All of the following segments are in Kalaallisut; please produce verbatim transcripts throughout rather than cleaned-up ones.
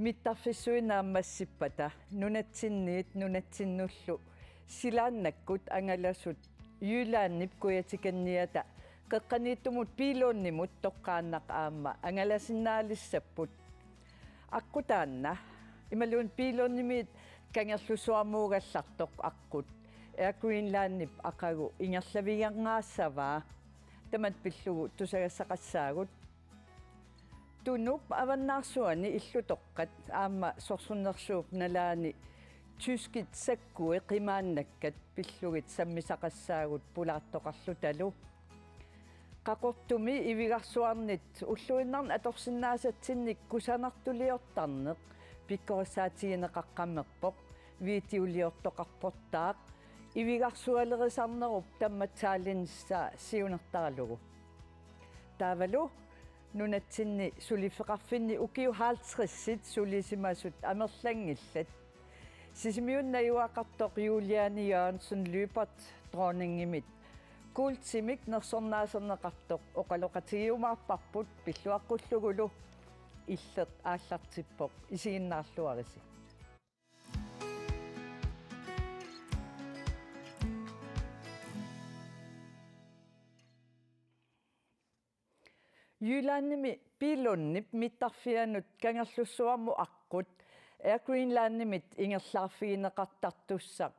Mittarfissuit naammassippata nunatsinniit nunatsinnullu silaannakkut angalasut Jyllandip kujatikanniata qeqqaniittumut Billundimut toqqaannaq aamma angalasinnaalissapput. Aqqut taanna imaluunniit Billundimiit Kangerlussuarmuugallartoq aqqut Air Greenlandip aqagu ingerlavigereersimavaa. Tamanna pillugu tusagassaqassaagut. Tunup avannaarsuani illutoqqat aamma sorsunnersuup nalaani tyskit sakkui qimaannakkat pillugit sammisaqassaagut pulaartoqarlutalu. Qaqortumi ivigarsuarnit ulluinnarni atorsinnaasatsinnik kusanartuliortarneq pikkorissaatigineqaqqammerpoq, videoliortoqarportaaq ivigarsualerisarnerup tammatsaalinissaa siunertaralugu. Taavalu nunatsinni suliffeqarfinni ukiut halvtredsit sulisimasut amerlanngillat. Sisimiuni najugaqartoq Juliane Jørgensen Lyberth dronningimit kuultimik nersornaaserneqartoq oqaloqatigiumaarparput pilluaqqullugulu. Illeq aallartippoq, isiginnaarluarisi. Jyllandimi Billundip mittarfianut Kangerlussuarmut aqqut Air Greenlandimit ingerlaarfigineqartartussaq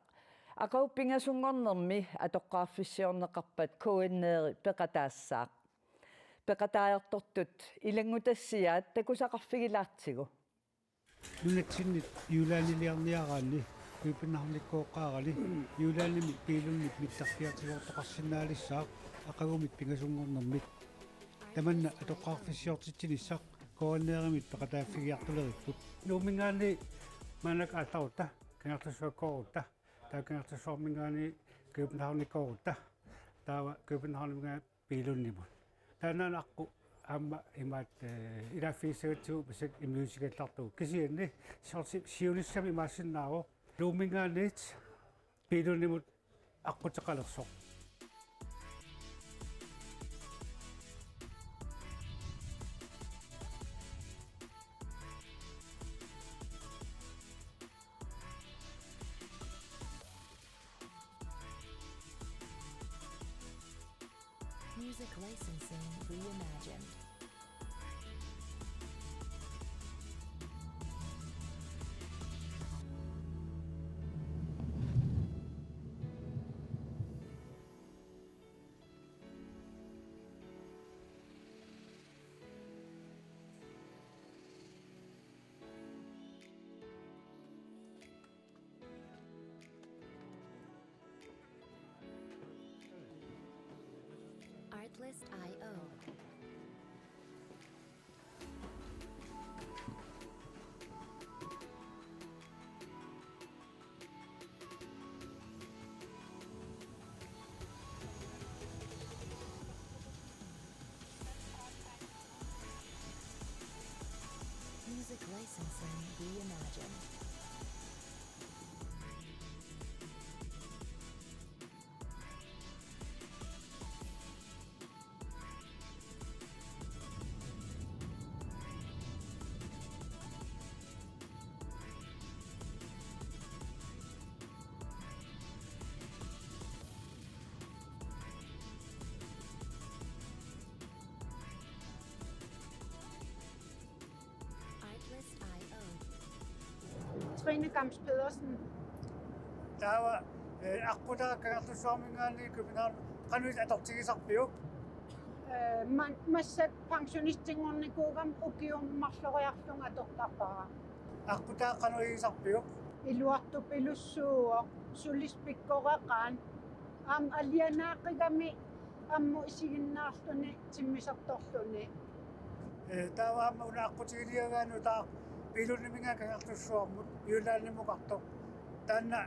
aqagu pingasunngornermi atoqqaarfissiorneqarpat K N R-i peqataassaaq. Peqataajartortut ilanngutassiaat takusaqarfigilaartigu. Nunatsinnit Jyllandiliarniaraanni Københavnikkooqqaarani Jyllandimi Billundip mittarfiatigoortoqarsinnaalissaaq aqagumit pingasunngornermit. Tamanna atoqqaarfissiortitsinissaq K N R-imit peqataaffigiartuleripput. Nuumminngaanniit maannakkut aallarutta, Kangerlussuakkoorutta, taava Kangerlussuarminngaanniit Københavnikkoorutta, taava Københavniminngaanniit Billundimut. Taannaana aqqut aamma imaat, eh, ilaaffigissagatsigu massakkut immiussigallartugut. Kisianni soorlu siunissami imaassinnaavoq Nuumminngaanniit Billundimut aqquteqalersoq. Music licensing reimagined. Artlist I O. Music licensing reimagined. Artlist I O. Trine Gams Pedersen. Taava, eh, aqqutaavoq Kangerlussuarminngaanniit København. Qanoq atortigisarpiuk? Eh, ma-, massakkut pensionistinngornikuugama ukiut marloriarlunga atortarpara. Aqqutaavoq qanoq igisarpiuk? Iluartupilussuuvoq, sulisut pikkoreqaat. Aamma alianaaqigami ammut isiginnaarluni timmisartorluni. Eh, taava aamma una aqqutiginiagaanni utaaq Billundiminngaanniit Kangerlussuarmut Jyllandimukartoq. Taanna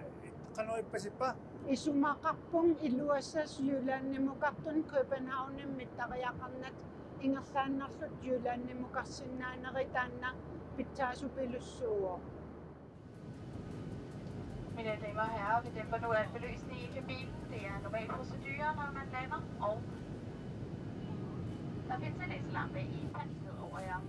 qanoq ippasippa? Isumaqarpunga iluassasut Jyllandimukartunik Københavnimi mittariaqarnata ingerlaannarluta Jyllandimukarsinnaanerit taanna pitsaasupilussuuvoq. Mine damer og herrer, vi dæmper nu al belysning i kabinen. Det er normal procedure, når man lander, og der bliver tændt læselampe i pansen over jer.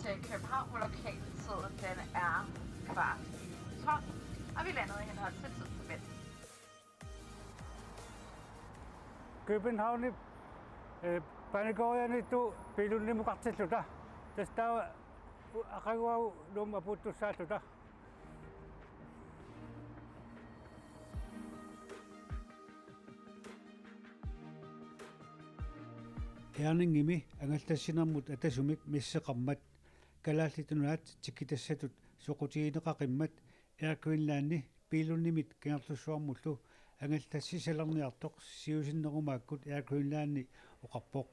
København, hvor lokaltiden den er kvart i tolv, og vi lander i henhold til tidtabellen. København, eh, banegården i to bilunimukartilluta. Tassa taava aqaguagu Nuummut apuuttussaalluta. Herningimi angallassinermut atasumik misseqarmat Kalaallit Nunaat tikitassatut soqutigineqaqimmat Air Greenlandi Billundimit Kangerlussuarmullu angallassisalerniartoq siusinnerumaakkut Air Greenlandi oqarpoq.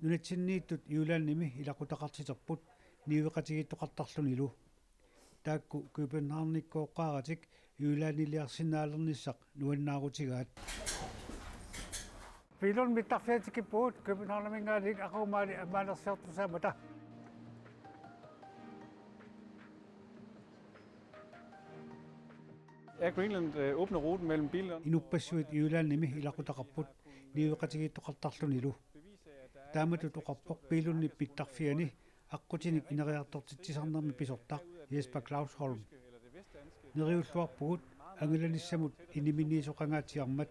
Nunatsinniittut Jyllandimi ilaqutaqartiterput niueqatigiittoqartarlunilu. Taakku Københavnikkooqqaaratik Jyllandiliarsinnaalernissaq nuannaarutigaat. Billund mittarfiani tikippugut Københavniminngaanniit aqagu maani ammaanersiortussaammata. Air Greenland øh, åbner ruten mellem Billund. Inuppassuit Jyllandimi ilaqutaqarput niueqatigiittoqartarlunilu. Taamatut oqarpoq Billundip mittarfiani aqqutinik ineriartortitsisarnermi pisortaq Jesper Clausholm. Neriulluarpugut angalanissamut inimiinniisoqangaatsiarmat.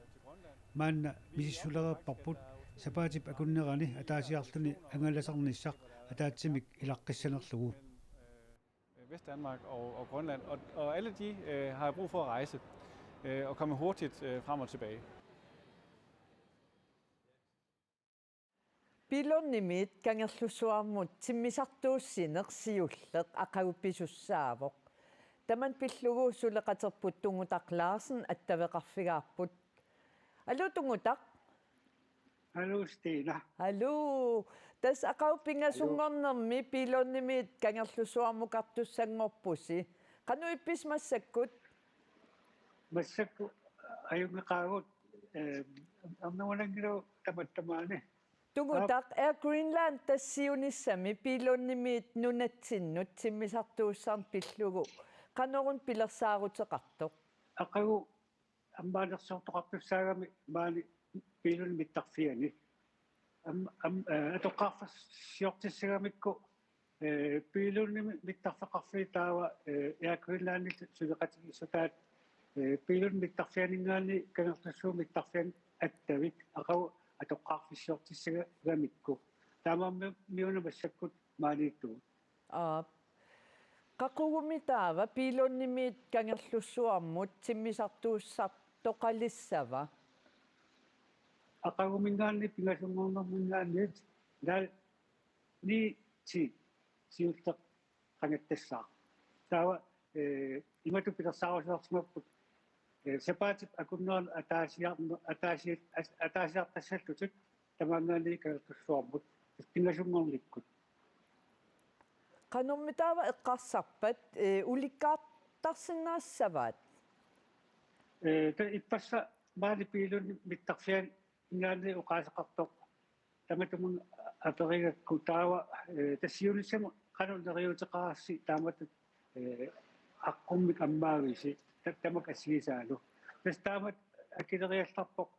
Maanna misissulereerparput sapaatip akunnerani ataasiarluni angalasarnissaq ataatsimik ilaqqissanerlugu. Vestdanmark og, og Grønland, og, og alle de øh, har brug for at rejse øh, og komme hurtigt øh, frem og tilbage. Billundimiit Kangerlussuarmut timmisartuussineq siulleq aqagu pisussaavoq. Tamanna pillugu suleqaterput Tungutaq Larsen attaveqarfigaarput. Aluu Tungutaq. Aluu Stina. Aluu. Tassa aqagu pingasunngornermi Billundimiit Kangerlussuarmukartussanngorpusi. Qanoq ippisi massakkut? Massakkut ajunngeqaagut eh, ernumananngilagut tamattamaani. Tungutaq Air Greenland tassa siunissami Billundimiit nunatsinnut timmisartuussarneq pillugu qanoruna pilersaaruteqartoq? Aqagu ammaanersiortoqartussaagami maani Billundip mittarfiani. Am, am, eh, atoqqaarfissiortissagamikku eh, Billundimi mittarfeqarfiit taava eh, Air Greenlandillu suleqatigiissutaat eh, Billundip mittarfianinngaanniit Kangerlussuup mittarfiani attavik aqagu atoqqaarfissiortissagamikku. Taamaammiuna massakkut maaniittugut. Aap. Qaqugumi taava Billundimiit Kangerlussuarmut timmisartuussartoqalissava? Aqaguminngaanniit pingasunngornerminngaanniit naak ni ti siulleq qangattassaaq. Taava eh, imatut pilersaarusiorsimapput eh, sapaatip akunnerani ataasiar, ataasiar, ataasiartassallutik tamaanngaanniit Kangerlussuarmut pingasunngornikkut. Qanormi taava eqqarsarpat eh, ulikkaartarsinnaassavaat? Eh, ta ippassaq maani Billundip mittarfianinngaanniit oqaaseqartoq tamatumunnga aperigakku taava eh, tassa siunissami qanoq neriuuteqarassi taamatut eh, aqqummik ammaavisi ta, tamakku assigisaalu. Tassa taamatut akileriallarpoq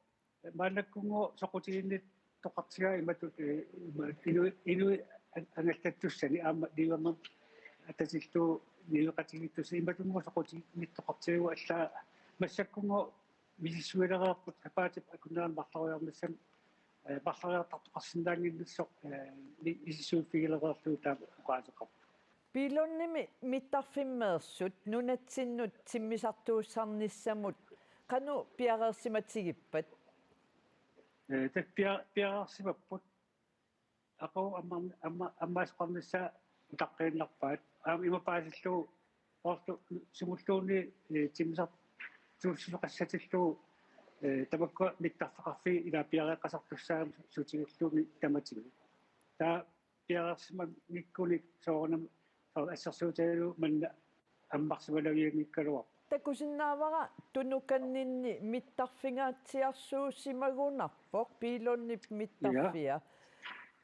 maannakkunngooq soqutiginnittoqartigaa imatut eh, ima, inuit, inuit an, angallattussani aamma niuernermut atatillugu niueqatigiittussani imatunngooq soqutiginnittoqartigagut allaat massakkunngooq misissuilereerput sapaatip akunnerani marloriarnissamut eh, marloriartartoqarsinnaannginnissoq eh, mi, misissuiffigilereerlugu taama oqaaseqarpoq. Billundimi mittarfimmeersut nunatsinnut timmisartuussarnissamut qanoq piareersimatigippat? Eh, tassa pia, piareersimapput aqagu amma, amma, ammaasoqarnissaa utaqqiinnarpaat. Aamma ima paasillugu oorlu sumulluunniit eh, timmisartuussisoqassatillugu eh, tamakkua mittarfeqarfiit ilaa piareeqqasartussaagamik sutigulluunniit tamatigut. Taava piareersimanngikkunik soorunami soorlu assersuutigalugu manna ammarsimanavianngikkaluarpoq. Takusinnaavara tunukanninni mittarfingaatsiarsuusimagunarpoq Billundip mittarfia.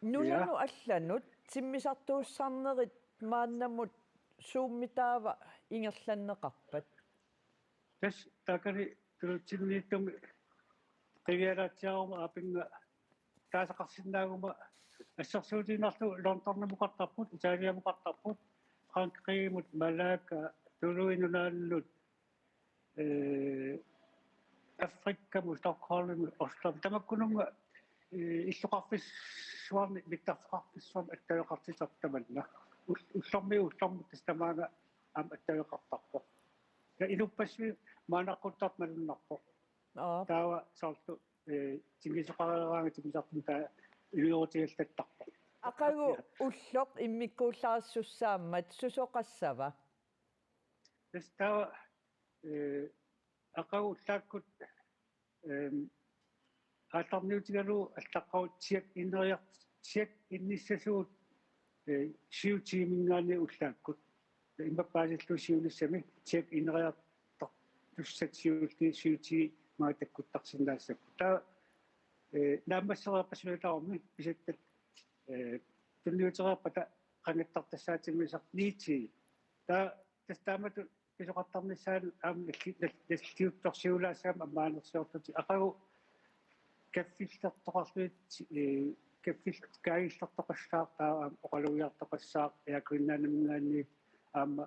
Nunanut allanut timmisartuussarnerit maannamut suummi taava ingerlanneqarpat? Tassa taakani tunutsinniittumi qivialaatsiaruma aapinnga taasaqarsinnaaguma Assersuutigiinnarlugu Londonimukartarput, Italiamukartarput, Frankrigimut, Malaga, Tuluit Nunaannut, ee, Afrikamut, Stockholmimut, Oslo. Tamakkununnga, ee, illoqarfissuarni, mittarfeqarfissuarni attaveqartittarput tamanna. Ul-, ullormiit ullormut tassa tamaanga aamma attaveqartarpoq. Ja inuppassuit maannaqquttartut malunnarpoq. Aap. Taava soorlu, ee, timisoqareeraangat timisartumik taava iluarutigallattarpoq. Aqagu ulloq immikkuullarissussaammat susoqassava? Tassa taava, ee, aqagu ullaakkut, ehm, aallarniutigalugu allaqqavoq check-ineriart-, check-inissasugut, ee, syv tiiminngaanniit ullaakkut. Immaqa paasillugu siunissami check-ineriartortussat siulliit syv tiimit maanga takkuttarsinnaassapput. Taava, ee, naammassereerpat suli tamarmi pisattat, ee, tunniutereerpata qangattartassaatit timmisartut ni tiimit. Taava tassa taamatut pisoqartarnissaanut aamma nalli-, nal-, nalliuttorsiulaassagami ammaanersiorlutik aqagu kaffillertoqarlugit, ee, kaffil-, kaagillertoqassaaq taava aamma oqalugiartoqassaaq Air Greenlandiminngaanniit aamma,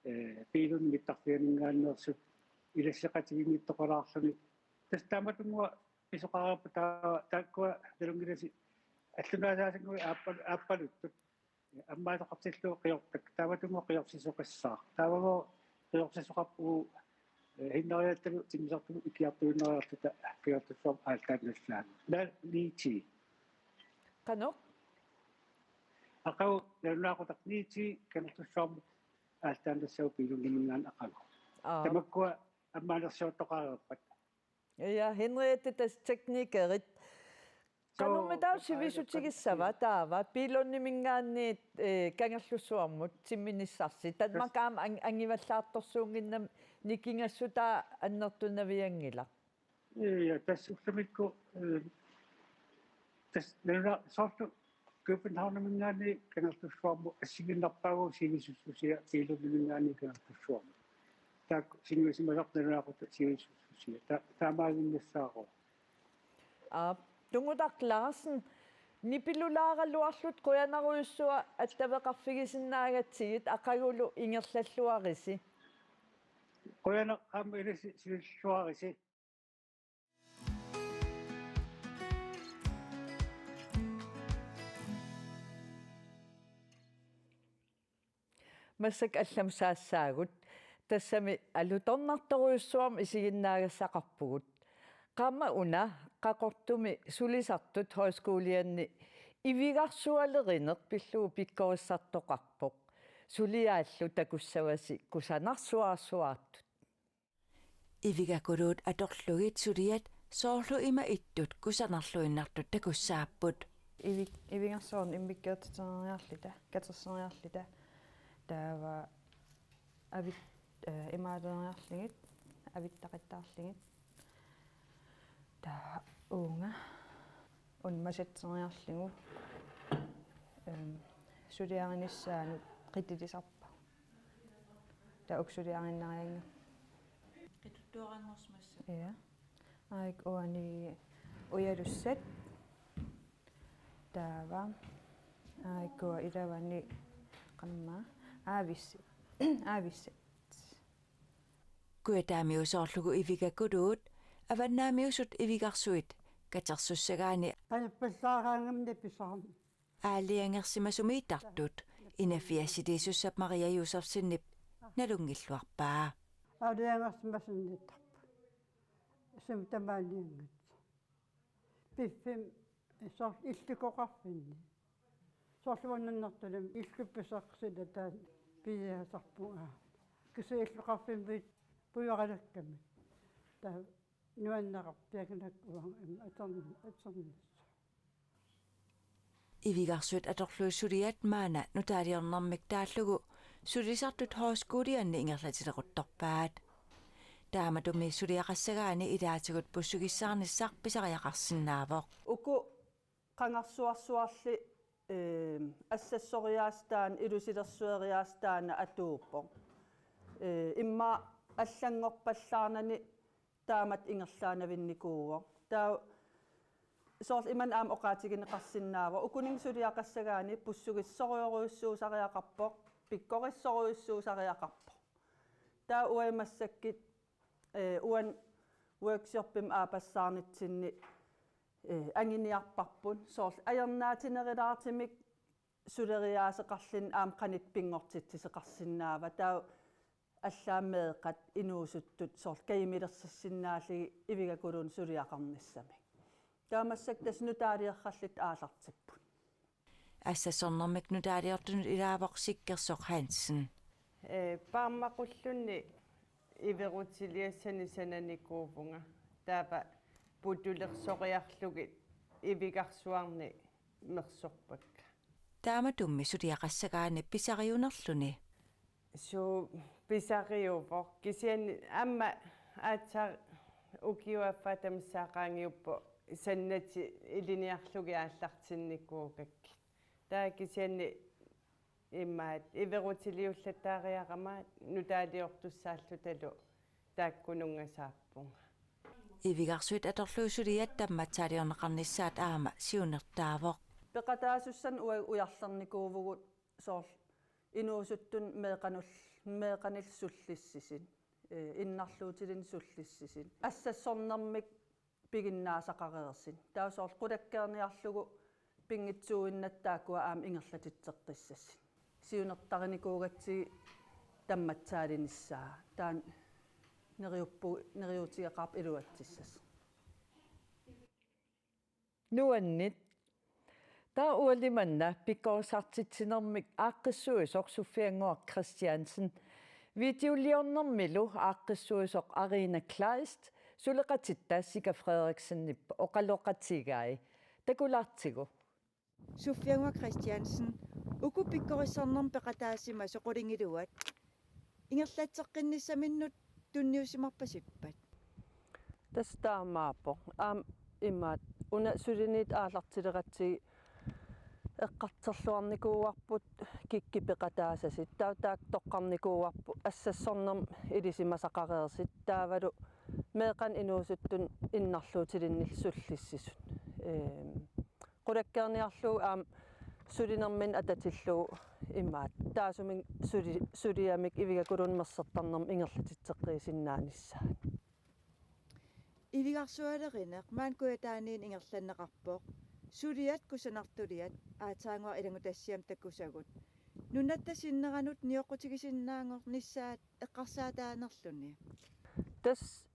ee, Billundip mittarfimminngaanneersut ilasseqatigiinngitsoqalaarluni. Tassa taamatunngua pisoqareerpat taava taakkua nalunngilatit allunaasaatinngui aappal-, aappaluttut. Ammaatoqartillugu qiortakka, taamatunngua qiorsisoqassaaq. Taavagooq qiorsisoqarpugut, ee, hinnariattalu timmisartugut ikiartuinnariarluta Kangerlussuarmut aaltaannassaaq. Naak ni tiimit. Qanoq? Aqagu nalunaaqutaq ni tiimit Kangerlussuarmut aaltaannassaaq Billundiminngaanniit aqagu. Aap. Tamakkua ammaanersiortoqareerpat. Ja, Henriette, tassa teknikerit. Soo, qanormi taava aa, sivisutigissavat taava Billundiminngaanniit, ee, Kangerlussuarmut timminissarsi? Tassa. Danmarkimi aamma ang-, angivallaartorsuunnginnami nikingassutaa annertunavianngilaq. Ja, tassa ullumikkut, ee, tassa naluna-, soorlu Københavniminngaanniit Kangerlussuarmut assigiinnarpaagu sivisussusia, Billundiminngaanniit Kangerlussuarmut. Taakku sinuisimasartut nalunaaqutaq sivisussusia. Ta-, taamaaginnassaavoq. Aap, Tungutaq Larsen, nipilulaaraluarlutit qujanarujussuaq attaveqarfigisinnaagatsigit, aqagulu ingerlalluarisi. Qujanaq aamma ilissi siulluarisi. Massakkut allamut saassaagut, tassami alutornartorujussuarmik isiginnaagassaqarpugut. Qaammat una Qaqortumi sulisartut højskolianni ivigarsualerineq pillugu pikkorissartoqarpoq. Suliaallu takussavasi kusanarsuarsuartut. Ivigakuluut atorlugit suliat soorlu ima ittut kusanarluinnartut takussaapput. Ivi-, ivigarsuarnut immikkoortitereriarluta, katerseriarluta. Taava avit-, eh, imaaleriarlugit, avittaqattaarlugit. Taava uunga unnummut sasseriarlugu, ehm, suliarinissaanut qitilisarpagut. Taava uku suliariinnariarlugit. Qituttuaranngorsimassapput. Ja. Aajuku uani ujalussat. Taava. Aajuku iluani qanormaa. Aavissit. Aavissit. Kujataamiut soorlugu Ivigakuluut, avannaamiusut Ivigarsuit katersussagaanni. Qanippallaaraangamni pisaarmi. Aalajangersimasumiittartut inaffiassiliisussap Maria Josefsenip nalunngilluarpaa. Aalajangersimasunniittarput. Sumi tamaanianngitsoq. Piffimmi soorlu illukoqarfinni. Soorlu uannut annertunermi illup piseqarsilataan piiaasarpunga. Kisianni illoqarfimmi puioralakkamik. Taava nuanneqarpoq piakinakku uanga imma atorn-, atornissaa. Ivigarsuit atorlugit suliat maanna nutaaliornermik taallugu sulisartut højskolianni ingerlatileruttorpaat. Taamatumi suliaqassagaanni ilaatigut pussugissaarnissaq pisariaqarsinnaavoq. Uku qangarsuarsuarli, eh, assassoriaaseq taanna, ilusilersueriaaseq taanna atuuppoq. Eh, immaqa allanngorpallaarnani taamatut ingerlaannavinnikuuvoq. Taava Soorlu imannak aamma oqaatigineqarsinnaavoq, ukuninnga suliaqassagaanni pussugissorujorujussuusariaqarpoq, pikkorissorujussuusariaqarpoq. Taava uagut massakkut, eh, uani workshopimi aappassaarnitsinni, eh, anguniarparput. Soorlu ajornaatinerilaartumik suleriaaseqarluni aamma qanoq pinngortitsisoqarsinnaava. Taava allaat meeqqat inuusuttut soorlu kajumilersussinnaallugit Ivigakuluunniit suliaqarnissamik. Taava massakkut tassa nutaaliorallutik aallartipput. Assassornermik nutaaliortunut ilaavoq Sikkersoq Hansen. Eh, paarmaqqullunni iverutiliassanik sananikuuvunga. Taava putulersoriarlugit ivigarsuarni mersorpakka. Taamatummi suliaqassagaanni pisariunerluni. Suu, pisariuvoq. Kisianni aamma aatsaat ukiup affaa tamassaaqqaangiuppoq sannatit ilinniarlugit aallartinnikuugakkit. Taava kisianni imaat iverutiliullattaariarama nutaaliortussaallutalu taakkununnga saappunga. Ivigarsuit atorlugit suliat tammatsaaliorneqarnissaat aamma siunertaavoq. Peqataasussanik uagut ujarlernikuuvugut soorlu inuusuttunut meeqqanul-, meeqqanillu sullissisut, eh, innarluutilinnut sullissisut. Assassornermik piginnaasaqareersut. Taava soorlu qulakkeerniarlugu pinngitsuuinnaq taakkua aamma ingerlatitseqqissasut. Siunertarinikuugatsigit tammatsaalinissaa. Taanna neriuppu-, neriuutigeqaarpoq iluatsissasut. Nuanneq. Taava uali manna pikkorissartitsinermik aaqqissuisoq Sofia Ngor Christiansen, videoliornermilu aaqqissuisoq Arina Kleist, suleqatitta Sika Frederiksenip oqaloqatigai. Takulaartigu. Sofia Ngor Christiansen, uku pikkorissarnermut peqataasimasut qulingiluat ingerlatseqqinnissaminnut tunniussimarpasippat? Tassa taamaappoq. Aamma imaat una suliniutit aallartileratsigit eqqartorluarnikuuarput kikkut peqataasasut. Taava taakku toqqarnikuuarput assassornermut ilisimasaqareersut. Taavalu meeqqanut inuusuttunut innarluutilinnullu sullissisut. Ehm, qulakkeerniarlugu aamma sulinerminni atatillugu imaat taassuminnga suli-, suliamik Ivigakuluunniit mersortarnermik ingerlatitseqqiisinnaanissaat. Ivigarsualerineq maani Kujataaniinni ingerlanneqarpoq. Suliat kusanartuliat aatsaannguaq ilanngutassiami takusagut. Nunatta sinneranut nioqqutigisinnaanngornissaat eqqarsaataanerluni. Tassa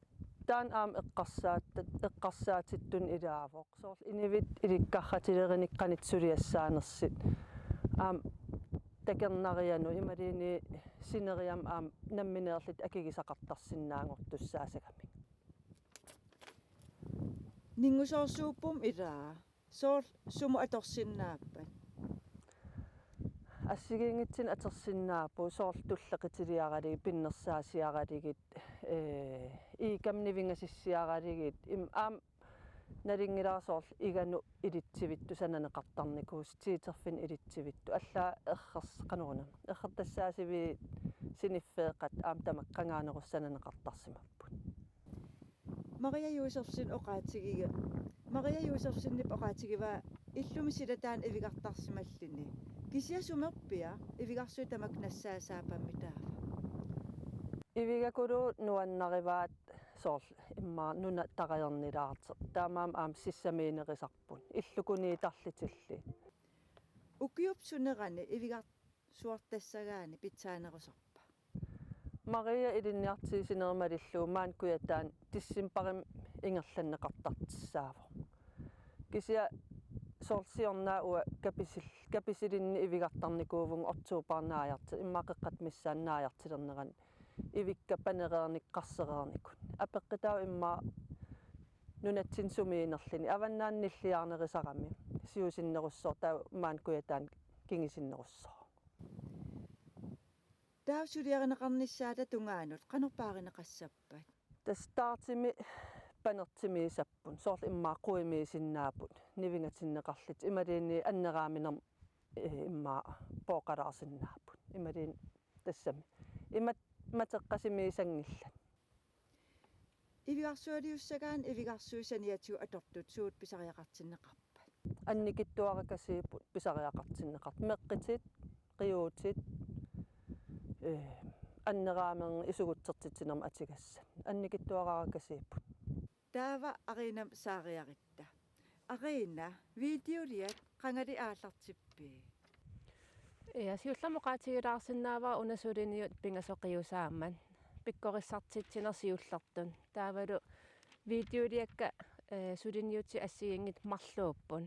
taanna aamma eqqarsaat-, eqqarsaatittuni ilaavoq. Soorlu inuit ilikkarratilerinik qanoq suliassaanersut. Aamma takornarianut imaluunniit sineriamut aamma nammineerlutik akigisaqartarsinnaanngortussaassagamik. Ninngusoorsuupput ilaa. Soorlu sumut atorsinnaappat? Assigiinngitsunik atorsinnaapput soorlu tullequtiliaralugit, pinnersaasiaralugit, ee, iikamik nivingasussiaralugit, im-, aamma nalunngilara soorlu iganut ilitsuvittut sananeqartarnikuusoq, tiiterfinnut ilitsuvittut, allaat errers-, qanoruna, errortassaasiviit siniffeeqqat aamma tamakku qangaanerusoq sananeqartarsimapput. Maria Josefsen oqaatigiga-, Maria Josefsenip oqaatigivaa illumi silataanut ivigartarsimalluni. Kisianni sumerpiaq ivigarsuit tamakku nassaasaappammi taava? Ivigakuluut nuannarivaat soorlu immaqa nuna tarajornilaartoq. Taamaammat aamma sissamiinerisarput. Illukuniitarlutillu. Ukiup sunerani ivigar-, suartassagaani pitsaanerusarpa? Maria ilinniartuusinerup malillugu maani Kujataani decembarimi ingerlanneqartartussaavoq. Kisianni soorlu siorna uanga kapisil-, kapisilinnik ivigartarnikuuvunga oktobarip naajarti-, immaqa qeqqata missaani naajartulernerani ivikka panereernikut qarsereernikut. Apeqqutaavoq immaqa nunatsinni sumiinnerluni. Avannaani nilliarnerusarami siusinnerussooq taava maani Kujataani kingusinnerussooq. Taava suliarineqarnissaata tungaanut qanoq paarineqassappat? Tassa startimi panertumiissapput, soorlu immaqa quimiisinnaapput, nivingatinneqarlutik, imaluunniit anneraaminermut, eh, immaqa pooqalaarsinnaapput, imaluunniit tassami. Imat-, mateqqasumiissanngillat. Ivigarsualiussagaanni ivigarsuit saniatigut atortut suut pisariaqartinneqarpat? Annikitsuarakasiipput pisariaqartinneqartut. Meqqitit, qiuutit, ee, anneraamerngi isugutsertitsinermut atigassat. Annikitsuararakasiipput. Taava Arinamik saariaritta. Arina, videoliat qangali aallartippii? Ja, siullermik oqaatigilaarsinnaavara una suliniut pingasoqiusaammat. Pikkorissartitsineq siullertut. Taavalu videoliakka, eh, suliniutit assigiinngitsut marluupput.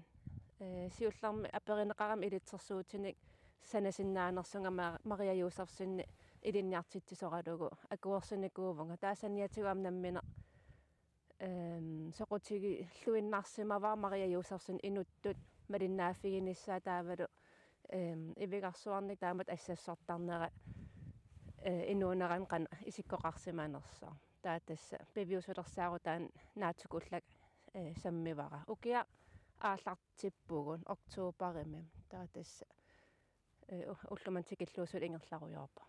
Eh, siullermik aperineqarami ilitsersuutinik sanasinnaanersunga Ma-, Maria Josefsenip ilinniartitsisoralugu akuersinikuuvunga. Taava saniatigut aamma nammineq, ehm, soqutigilluinnarsimavara Maria Josefsen inuttut malinnaaffiginissaa taavalu, ehm, ivigarsuarnik taamatut assassortarnera, eh, inuunerani qanoq isikkoqarsimanersoq. Taava tassa piviusulersaarutaa naatsukullak, eh, sammivara. Ukiaq aallartippugut oktoberimi. Taava tassa, eh, u-, ulloq manna tikillugu suli ingerlarujoorpoq.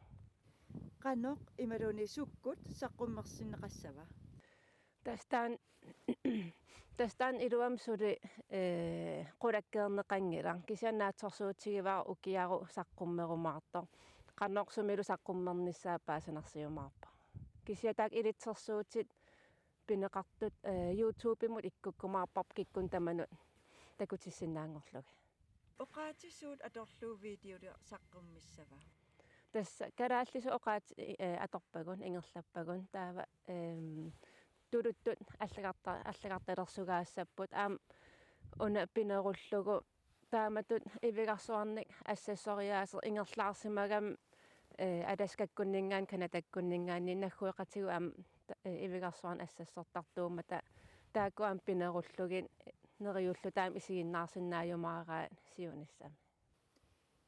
Qanoq imaluunniit sukkut saqqummersinneqassava? Tassa taanna, tassa taanna iluamik suli, eh, qulakkeerneqanngilaq. Kisianni naatsorsuutigivara ukiaru saqqummerumaartoq. Qanoq sumilu saqqummernissaa paasinarsiumaarpoq. Kisianni taakku ilitsersuutit pineqartut, eh, YouTubemut ikkukkumaarparput kikkunnut tamanut takutissinnaanngorlugit. Oqaatsit suut atorlugu videoliaq saqqummissava? Tassa kalaallisut oqaatsit, eh, atorpagut, ingerlappagut. Taava, ehm, tuluttut allagarta-, allagartalersugaassapput. Aamma una pinerullugu taamatut ivigarsuarnik assassoriaaseq ingerlaarsimagami, eh, Alaskakkunninngaanniit Canadakkunninngaanniit naggueqatigut aamma ta-, eh, ivigarsuarnik assassortartuummata taakku aamma pinerullugit neriulluta aamma isiginnaarsinnaajumaarai siunissami.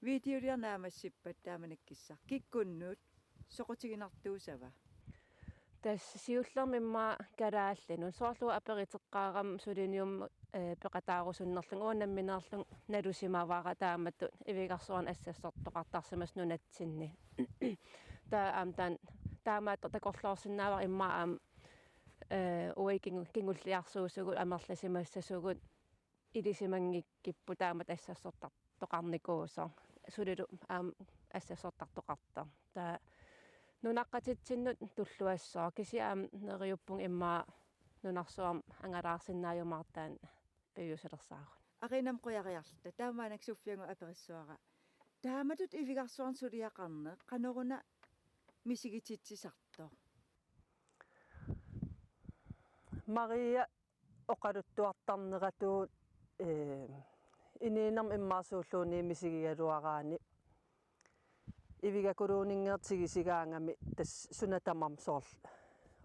Videoliaq naammassippat taamanikkut kikkunnut soqutiginartuussava? Tassa siullermik immaqa kalaallinut. Soorlu aperiteqqaarama suliniummut, eh, peqataarusunnerlunga uanga nammineerlunga nalusimavara taamatut ivigarsuarnik assassortoqartarsimasoq nunatsinni. Taava aamma taanna taamaattoq takorloorsinnaavara immaqa aamma, eh, uagut kingu-, kingulliarsuusugut amerlasimassasugut ilisimanngikkippoq taamatut assassortartoqarnikuusoq. Sulilu aamma assassortartoqartoq. Taava nunaqqatitsinnut tulluassooq. Kisianni aamma neriuppunga immaqa nunarsuarmi angalaarsinnaajumaartoq taanna piviusulersaarutit. Arinamik qujariarluta. Taamaannak Sofianngooq aperissuara. Taamatut ivigarsuarnik suliaqarneq qanoruna misigititsisartoq? Maria oqaluttuartarneratuut, eh, inuunermi immaqa suulluunniit misigigaluaraanni ivigakuluunninngaanniit tigisigaangami tassa suna tamarmi soorlu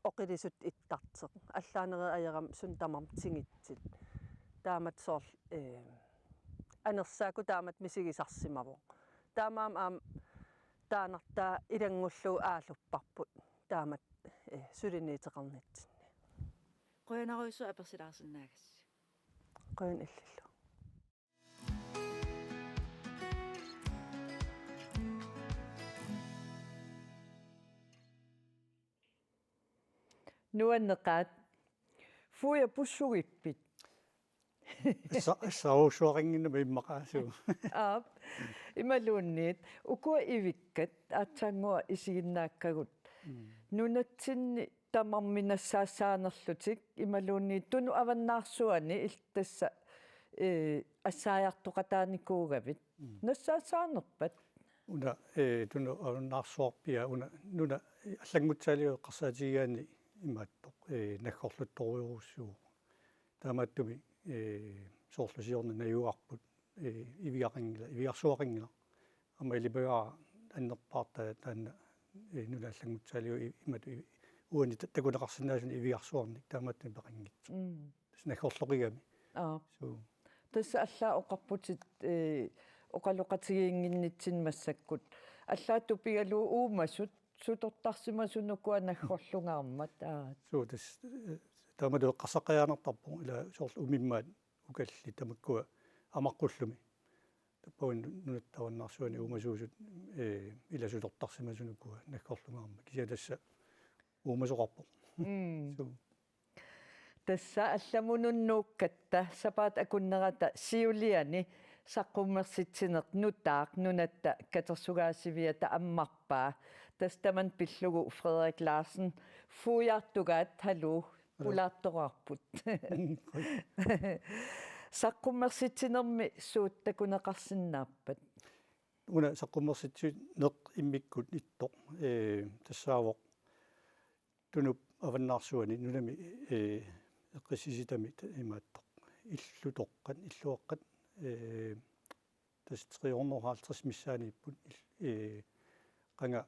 oqilisutut ittartoq. Allaanerit ajorami suna tamarmi tigusut. Taamatut soorlu, eh, anersaakkut taamatut misigisarsimavoq. Taamaammat aamma taannartaa ilanngullugu aallupparput taamatut, eh, suliniuteqarnitsinni. Qujanarujussuaq apersilaarsinnaagassi. Qujanaq illillu. Nuanneqaat. Fuja, pussugippit? Assa-, assaruussuaqannginnama immaqa suu. Aap. Imaluunniit ukua ivikkat aatsaannguaq isiginnaakkagut. Mm. Nunatsinni tamarmi nassaassaanerlutik imaluunniit Tunut avannaarsuani il-, tassa, eh, assaajartoqataanikuugavit. Mm. Nassaassaanerpat? Una, eh, Tunut avannaarsuarpia una nuna allanngutsaaliup eqqarsaatigigaanni imaattoq, eh, naggorluttorujussuuvoq. Taamaattumik, eh, soorlu siorna najugarput, eh, ivigaqanngilaq, ivigarsuaqanngilaq. Aamma ilipagaara annerpaartaa taanna, eh, nuna allanngutsaaliup i-, imatut i-, uani ta-, takuneqarsinnaasunik ivigarsuarnik taamaattumik peqanngitsoq. Mm. Tassa naggorloqigami. Aap. Suu. Tassa allaat oqarputit, eh, oqaloqatigiinnginnitsinnut massakkut. Allaat tupigalugu uumasut sutortarsimasut ukua naggorlungaarmat, aat. Suu, tassa, eh, taamatut eqqarsaqqajaanartarpoq ila soorlu umimmaat ukallit tamakkua amaqqullumi. Tappavani nunatta avannaarsuani uumasuusut, eh, ila sutortarsimasut ukua naggorlungaarmat. Kisianni tassa uumasoqarpoq. Mm. Suu. Tassa allamut nuukkatta sapaatip akunnerata siuliani saqqummersitsineq nutaaq nunatta katersugaasiviata ammarpaa. Tassa tamanna pillugu Frederik Larsen, Fuujaartugaat, haluu, haluu, pulaartoraarput. Saqqummersitsinermi suut takuneqarsinnaappat? Una saqqummersitsineq immikkut ittoq, ee, tassaavoq Tunup avannaarsuani nunami, ee, eqqissisitami ta-, imaattoq. Illutoqqat, illuaqqat, ee, tassa tre hundrede og halvtreds missaaniipput, il-, ee, qanga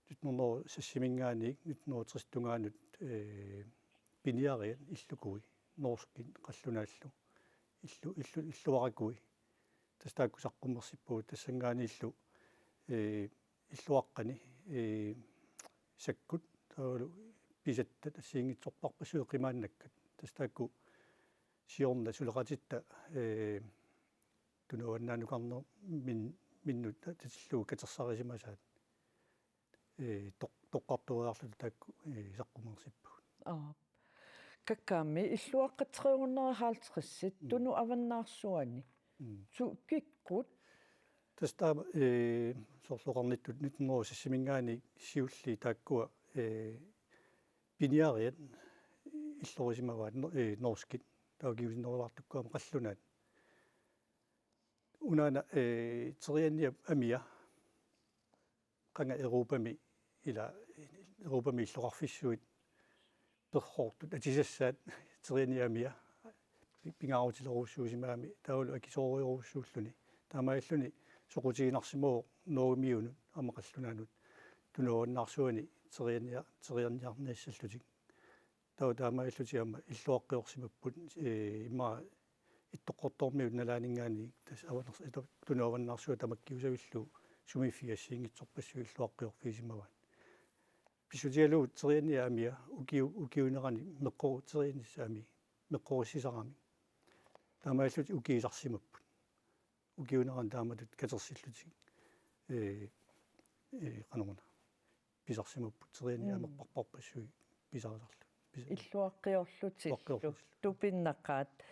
nitten hundrede og seksiminngaanniit nitten hundrede og tres tungaanut, ee, piniariat illukui, norskit qallunaallu. Illu-, illu-, illuarakui. Tassa taakku saqqummersippagut tassanngaanniillu, ee, illuaqqani, ee, sakkut, taavalu pisattat assigiinngitsorpassuit qimaannakkat. Tassa taakku siorna suleqatitta, ee, Tunup avannaanukarnermit, minnut atatillugu katersarisimasaat, ee, toq-, toqqartoriarluta taakku, ee, saqqummersippagut. Aap. Kakkaammi illuaqqat tre hundrede og halvtreds, mm, Tunup avannaarsuani. Mm. Su-, kikkut? Tassa taama, ee, soorlu oqarnittut nitten hundrede og seksiminngaanniit siulliit taakkua, ee, piniariat illorisimavaat no-, ee, norskit. Taava kingusinnerujuartukkut aamma qallunaat. Unaana, ee, terianniap amia qanga Europami, ila Europami illoqarfissuit perroortut atisassaat terianniap amia pingaarutilerujussuusimagami, taavalu akisoorujorujussuulluni. Taamaalilluni soqutiginarsimavoq Norgemiunut aamma qallunaanut Tunup avannaarsuani teriannia-, terianniarniassallutik. Taava taamaalillutik aamma illuaqqiorsimapput, ee, immaqa Ittoqqortoormiut nalaaninngaanniit tassa avannars-, ita-, Tunup avannaarsuaq tamakkiusavillugu sumiiffiit assigiinngitsorpassuit illuaqqiorfigisimavaat. Pissutigalugu terianniap amia ukiu-, ukiuunerani meqqoru-, terianniap amii meqqorissisaramik. Taamaalillutik ukiisarsimapput. Ukiuunerani taamatut katersillutik, ee, ee, qanoruna, pisarsimapput, terianniat, mm, amerparparpassuit pisarisarlutik. Pisa-, illuaqqiorlutillu. Illuaqqiorlutillu. Tupinnaqaat.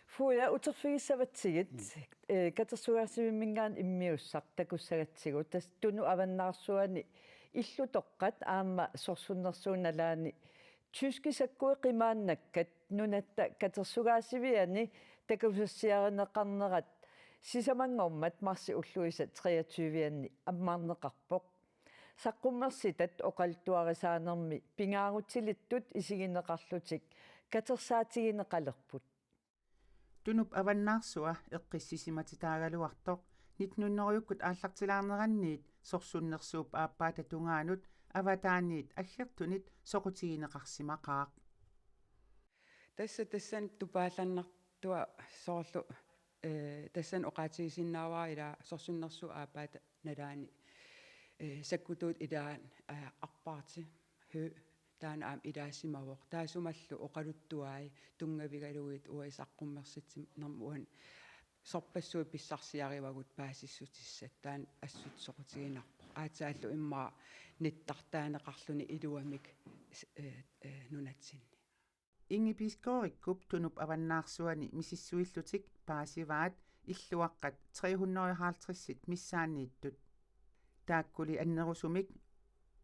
Fuuja, uterfigissavatsigit, mm, ee, katersugaasivimminngaanniit immiussaq takussagatsigu, tassa Tunup avannaarsuani illutoqqat aamma sorsunnersuup nalaani tyskit sakkuit qimaannakkat nunatta katersugaasiviani takusassiarineqarnerat sisamanngormat marsip ulluisa treogtyve-anni ammarneqarpoq. Saqqummersitat oqaluttuarisaanermi pingaarutilittut isigineqarlutik katersaatigineqalerput. Tunup avannaarsua eqqissisimatitaagaluartoq nitten hundredekkut aallartilaarneranniit sorsunnersuup aappaata tungaanut avataaniit aggertunit soqutigineqarsimaqaaq. Tassa tassani tupaallannartua soorlu, ee, tassani oqaatigisinnaavara ila sorsunnersuup aappaata nalaani, ee, sakkutuut ilaat, ee, Aap Parti, Høegh, taanna aamma ilaassimavoq. Taassumalu oqaluttuai tunngavigalugit uagut saqqummersitsinermut uani sorpassuit pissarsiarivagut paasissutissat, taanna assut soqutiginarpoq. Aatsaallu immaqa nittartaaneqarluni iluamik s-, ee, ee, nunatsinni. Inge Bisgaardikkup Tunup avannaarsuani misissuillutik paasivaat illuaqqat tre hundrede og halvtreds missaanniittut. Taakkuli annerusumik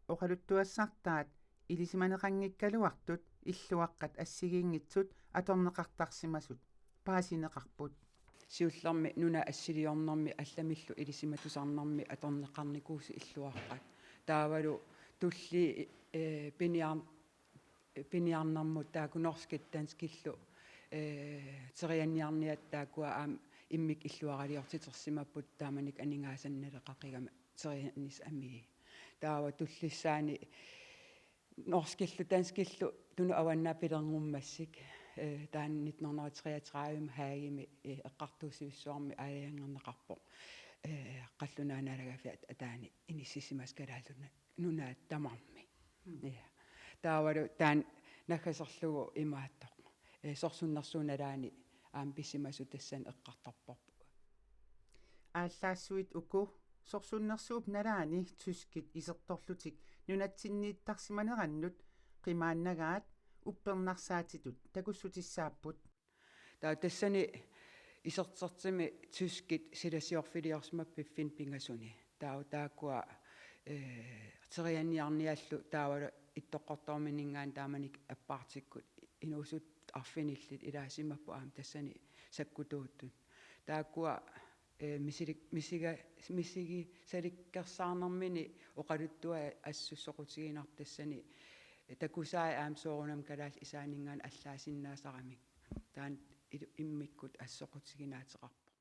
oqaluttuassartaat ilisimaneqanngikkaluartut illuaqqat assigiinngitsut atorneqartarsimasut paasineqarput. Siullermik nunap assiliornermi allamillu ilisimatusarnermi atorneqarnikuusut illuaqqat. Taavalu tulliit, ee, piniar-, piniarnermut taakku norskit danskillu, ee, terianniarniat taakkua aamma immikkut illuaraliortitersimapput taamanikkut aningaasanik naleqaqigami terianniap amii. Taava tullissaani norskillu danskillu Tunup avannaata pilerngummassuk, ee, taanna nitten hundrede og treogtredive Haagemi, ee, eqqartuussivissuarmi aalajangerneqarpoq, ee, qallunaat naalagaaffiat ataani inissisimasut Kalaallit Nunaat tamarmik. Mm. Ja. Taavalu taanna naggaserlugu imaattoq, ee, sorsunnersuup nalaani aamma pisimasut tassani eqqartorparput. Aallaassuit uku sorsunnersuup nalaani tyskit isertorlutik nunatsinniittarsimanerannut qimaannagaat uppernarsaatitut takussutissaapput. Taava tassani isertitsimi tyskit silasiorfiliorsimapput piffinni pingasuni. Taava taakkua, eh, terianniarniallu taava Ittoqqortoorminngaanniit taamanikkut appaartikkut inuusuttut arfinillit ilaasimapput aamma tassani sakkutuuttut. Taakkua, eh, misili-, misiga-, misigisalikkersaarnermini oqaluttuat assut soqutiginartut tassani takusai aamma soorunami kalaallit isaanninngaanniit allaasinnaasaramik. Taanna il-, immikkut assut soqutiginaateqarpoq.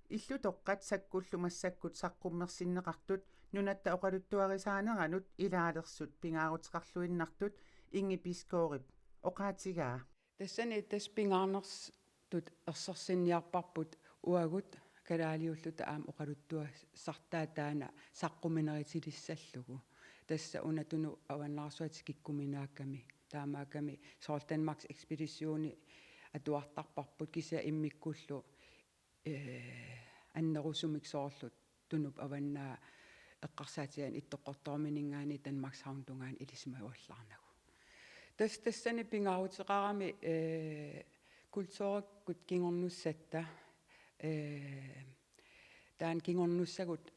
Illutoqqat sakkullu massakkut saqqummersinneqartut nunatta oqaluttuarisaaneranut ilaalersut pingaaruteqarluinnartut Ingi Bisgaardip oqaatigaa. Tassani tassa pingaarnersut ersersinniarparput uagut kalaaliulluta aamma oqaluttuassartaa taanna saqqumineritilissallugu. Tassa una Tunup avannaarsuatsiaq kikkuminaakkami, taamaakkami soorlu Danmarks Ekspeditioni atuartarparput kisianni immikkullu, eh, annerusumik soorlu Tunup avannaa eqqarsaatigaanni Ittoqqortoorminngaanniit Danmarkshavnip tungaanut ilisimavallarnagu. Tassa tassani pingaaruteqarami, eh, kulturikkut kingornussatta, eh, taanna kingornussagut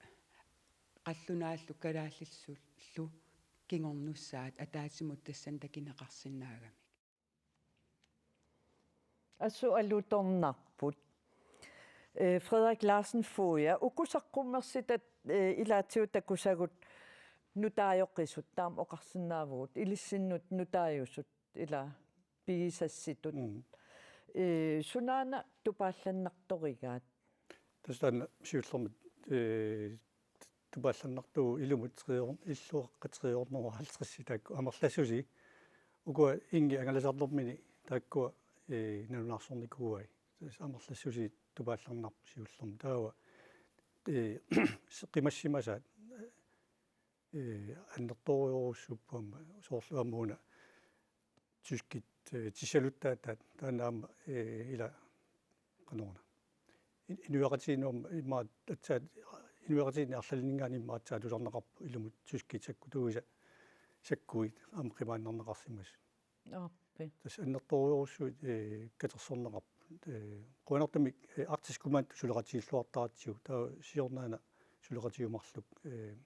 qallunaallu kalaallisullu kingornussaat ataatsimut tassani takineqarsinnaagamik. Assut alutornarput. Eh, Frederik Larsen Foged, uku saqqummersitat, eh, ilaatigut takusagut nutaajoqisut, taama oqarsinnaavugut, ilissinnut nutaajusut, ila pigisassitut. Mm. Eh, sunaana tupaallannartorigaat? Tassa taanna siullermik, eh, tupaallannartuuvoq ilumut tre hundrede, illuaqqat tre hundrede og halvtreds taakku amerlassusi. Ukua Ingi angalasarnermini taakkua, eh, nalunaarsornikuuai. Tassa amerlassusi tupaallannarpoq siullermik. Taava, eh, qimassimasaat, eh, annertoorujussuupput aamma soorlu aamma una tyskit, eh, tissaluttaataat taanna aamma, eh, ila qanoruna. In-, inuiaqatigiinnut aamma immaqa aatsaat, inuiaqatigiinni arlalinninngaanniit immaqa aatsaat tusarnaqarpoq ilumut tyskit sakkutuisa sakkuit aamma qimaannarneqarsimasut. Aappi. Tassa annertoorujussuit, eh, katersorneqarput. Eh, qujanartumik, eh, Arktisk Kommando suleqatigilluartaratsigu, taava siornaana suleqatigut marluk, eh,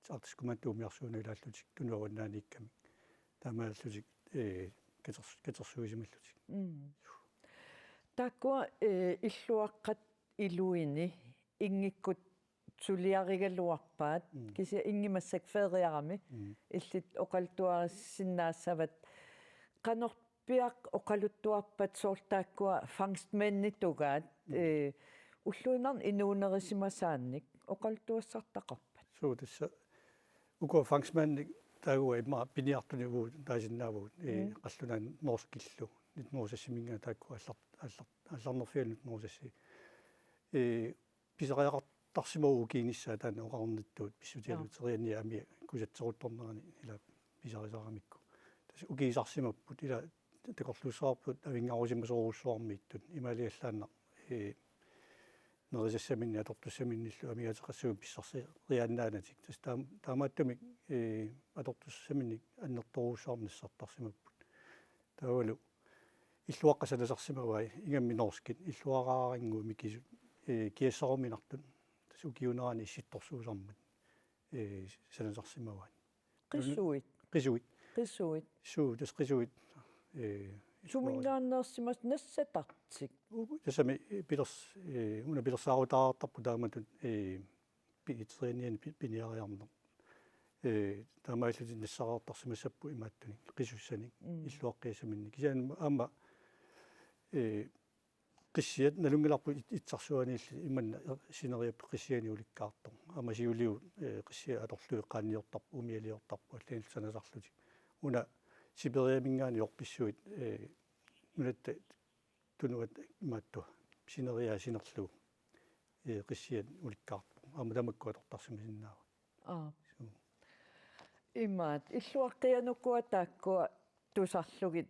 Arktisk Kommando umiarsuuneq ilaallutik Tunup avannaaniikkamik. Taamaallutik, eh, katers-, katersuisimallutik. Mm. Taakkua, eh, illuaqqat iluini Ingikkut suliarigaluarpaat, mm, kisianni Ingi massakkut feriarami, mm, illit oqaluttuarissinnaassavat. Qanorpiaq oqaluttuarpat soorlu taakkua fangstmænditugaat, mm, eh, ulluinnarni inuunerisimasaannik oqaluttuassartaqarpat? Suu, tassa ukua fangstmændit taakku immaqa piniartunik uagut taasinnaavugut, eh, mm, qallunaat norskillu, nitten hundrede og seksiminngaanniit taakku allar-, allar-, allarnerfianut nitten hundrede og seks. Eh, pisariaqartarsimavugut ukiinissaat taanna oqarnittut pissutigalugu, aa, terianniat amia kusatseruttornerani ila pisarisaramikku. Tassa ukiisarsimapput ila takorluussavarput avinngarusimasorujussuarmiittut imaaliallaannaq, eh, nerisassaminnik atortussaminnillu amigaataqassuit pissarseriaannaanatik. Tassa taam-, taamaattumik, eh, atortussaminnik annertoorujussuarmik nassartarsimapput. Taavalu illuaqqat sanasarsimavai, ingammik norskit, illuaraarannguit mikisut, eh, kiassaruminartut, tassa ukiuunerani issittorsuusarmat, eh, sanasarsimavaat. Qisuit? Qisuit. Qisuit. Suu, tassa qisuit, eh, illuara-. Suminngaanneersimasut nassatartik? U-, tassami, eh, pilers-, eh, una pilersaarutaartarpoq taamatut, eh, pi-, terianniani pi-, piniariarneq. Eh, taamaallutik nassariartarsimassapput imaattunik, qisussanik, mm, illuaqqiassaminnik. Kisianni aamma, eh, qissiat nalunngilarput it-, itsarsuaniilli imanna er-, sineriapput qissianik ulikkaartoq. Aamma siuligut, eh, qissiat atorlugit qaanniortarput, umialiortarput, allanik sanasarlutik. Una Sibiriaminngaanniit orpissuit, eh, nunatta tunuata imaattoq sineriak sinerlugu, eh, qissiat ulikkaarpoq. Aamma tamakku atortarsimasinnaavaat. Aap. Suu. Imaat, illuaqqianukua taakkua tusarlugit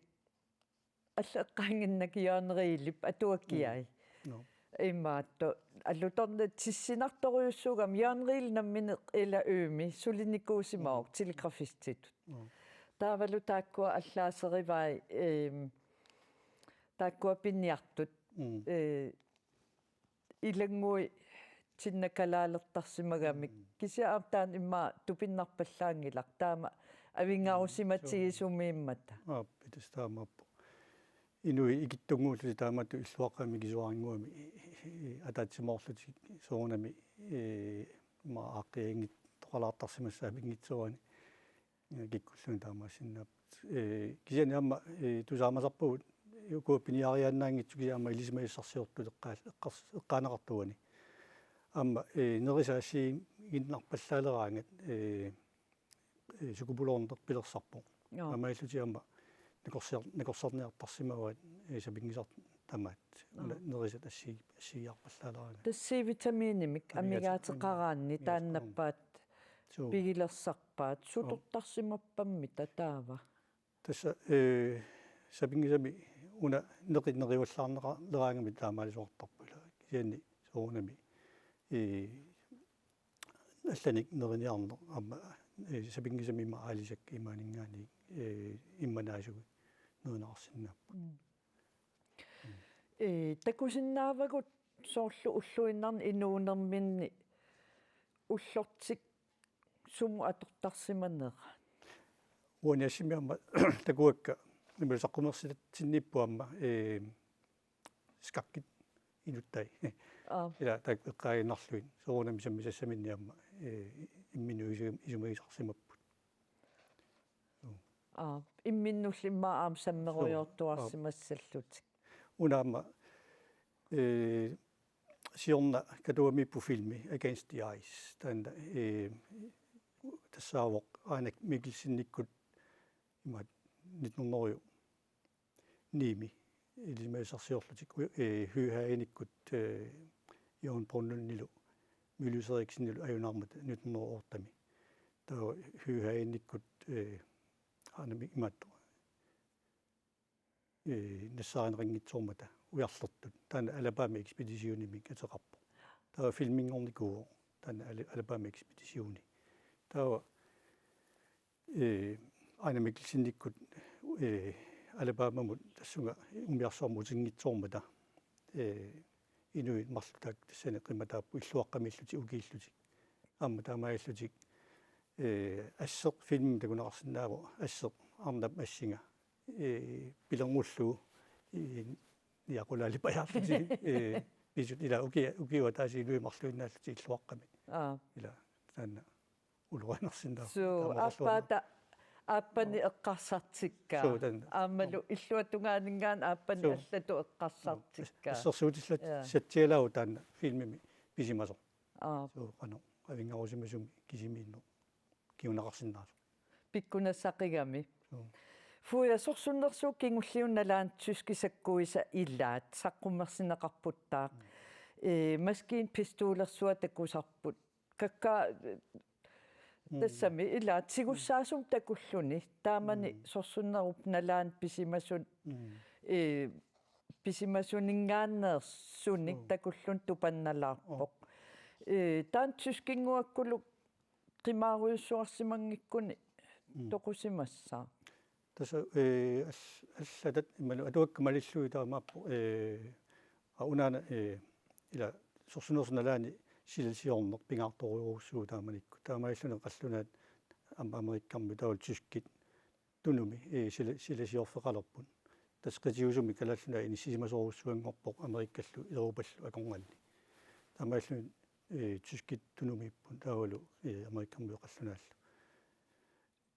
alla eqqaannginnakku Jørgen Rielip atuakkiai. Mm. Nå. Imaattoq, alutornaq tissinartorujussuugami Jørgen Riel nammineq ila Ømi sulinikuusimavoq, mm, telegrafistitut. Nå. Taavalu taakkua allaaserivai, eem, taakkua piniartut, Mm. ee, ilannguit tinnakalaalertarsimagamik. Mm. Kisianni aamma taanna immaqa tupinnarpallaanngilaq. Taama avinngarusimatigisumik immata. Aap, tassa taamaappoq. Inuit ikittunnguullutik taamatut illuaqqamik mikisuarannguamik, ee, ee, ataatsimoorlutik soorunami, ee, immaqa aaqqiaginngitsoqalaartarsimassaat pinngitsoorani. Kikkulluunniit taamaassinnaapput. Ee, kisianni aamma, ee, tusaamasarpagut ukua piniariaannaanngitsut kisianni aamma ilisimasassarsiortut eqqaal-, eqqars-, eqqaaneqartuani. Aamma, ee, nerisat assigiinnarpallaaleraangat, ee, ee, sukupuluorneq pilersarpoq. Joo. Taamaalillutik aamma nakorsiar-, nakorsarniartarsimavaat, ee, sapinngisat tamaat. Joo. Una nerisat assigi-, assigiiarpallaaleraangat. Tassa C-vitaminimik amigaateqaraanni. Amigaateqaraanni taannappaat. Suu. Pigilersarpaat. Joo. Sutortarsimappammita taava? Tassa, ee, sapinngisami una neqi-, nerivallaarneqa-, leraangami taamaalisoqartarpoq ilaa. Kisianni soorunami, ee, allanik neriniarneq aamma, ee, sapinngisamik aalisakkat imaaninngaanniit, ee, immanaasugit nerineqarsinnaapput. Mm. Mm. Ee, takusinnaavagut soorlu ulluinnarni inuunerminni ullortik sumut atortarsimanerat? Uani assimi aamma takuakka, imalu saqqummersitatsinniipput aamma, ee, skakkit inuttai. Aap. Ila taakku eqqaaginnarlugit. Soorunami sammisassaminnik aamma, ee, imminnut isu-, isumagisarsimapput. Aap. Imminnullu immaqa aamma sammerujoortuarsimassallutik. Suu. Aap. Una aamma, ee, siorna Katuamiipput filmi Against the Ice. Taanna, ee, tassaavoq Ejnar Mikkelsenikkut imaat nitten hundrede ni-mi ilisimasassarsiorlutik, ee, Høegh Hagenikkut, ee, Jørgen Brønlundilu, Mylius Erichsenilu ajunaarmata nitten hundrede og otte-mi. Taava Høegh Hagenikkut, ee, aana mi-, imaattoq, ee, nassaarineqanngitsoormata ujarlertut. Taanna Alabama Ekspeditionimik ateqarpoq. Taava filminngornikuuvoq taanna Ala-, Alabama Ekspeditioni. Taava ee, Ejnar Mikkelsenikkut, ee, Alabamamut tassunga umiarsuarmut utinngitsoormata, ee, inuit marluk taakku tassani qimataapput illuaqqamiillutik ukiillutik. Aamma taamaalillutik, ee, asseq filmimi takuneqarsinnaavoq asseq arnap assinga, ee, pilerngullugu, ee, niaqulaalipajaarlutik, ee, pisut ila uki-, ukiup ataatsip inuit marluinnaallutik illuaqqamik. Aap. Ila taanna ulorianarsinnaavoq. Suu, taama oqarluarna. Aappaata, aappani eqqarsartikkaa. Suu, taanna. Aammalu illuatungaaninngaanniit aappani. Suu. Allatut eqqarsartikkaa. Suu. As-, assersuutillat. Jaa. Satsialaavoq taanna filmimi pisimasoq. Aap. Suu, qanoq avinngarusimasumik kisimiinneq kinguneqarsinnaasoq. Pikkunassaqigami. Suu. Fuja, sorsunnersuup kingulliup nalaani tyskit sakkuisa ilaat saqqummersinneqarputtaaq. Mm. Ee, maskinpistolersuaq takusarput. Kakkaak, mm, tassami ilaat tigussaasumik takulluni. Taamani, mm, sorsunnerup nalaani pisimasut, mm, ee, pisimasuninngaanneersunik, oo, takulluni tupannalaarpoq. Oo. Ee, taanna tyskinnguakkulu qimaarujussuarsimanngikkuni, mm, toqusimassaaq. Tassa, ee, all-, allatat imaluunniit atuakkat malillugit taamaappoq, ee, aa, unaana, ee, ila sorsunnersuup nalaani silasiorneq pingaartorujussuuvoq taamanikkut. Taamaalilluni qallunaat aamma Amerikkarmiut taavalu tyskit Tunumi, ee, sila-, silasiorfeqalerput. Tassa qitiusumik Kalaallit Nunaat inissisimasorujussuanngorpoq Amerikkallu Europallu akornanni. Taamaalilluni, ee, tyskit Tunumiipput taavalu, ee, Amerikkarmiut qallunaallu.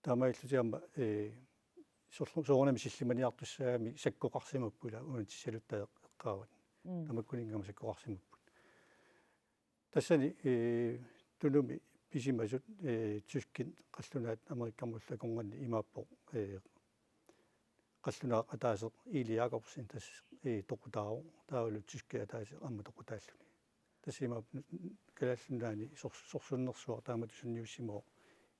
Taamaalillutik aamma, ee, sorlu-, soorunami sillimaniartussaagami sakkoqarsimapput ila unatissaluttaat eqqaavat. Mm. Tamakkuninnga aamma sakkoqarsimapput. Tassani, ee, Tunumi pisimasut, ee, tyskit qallunaat Amerikkarmiullu akornanni imaappoq, ee, qallunaaq ataaseq Eli Jacobsen tassa, ee, toqutaavoq, taavalu tyskit ataaseq aamma toqutaalluni. Tassa imaappoq Kalaallit Nunaanni sor-, sorsunnersuaq taamatut sunniussimavoq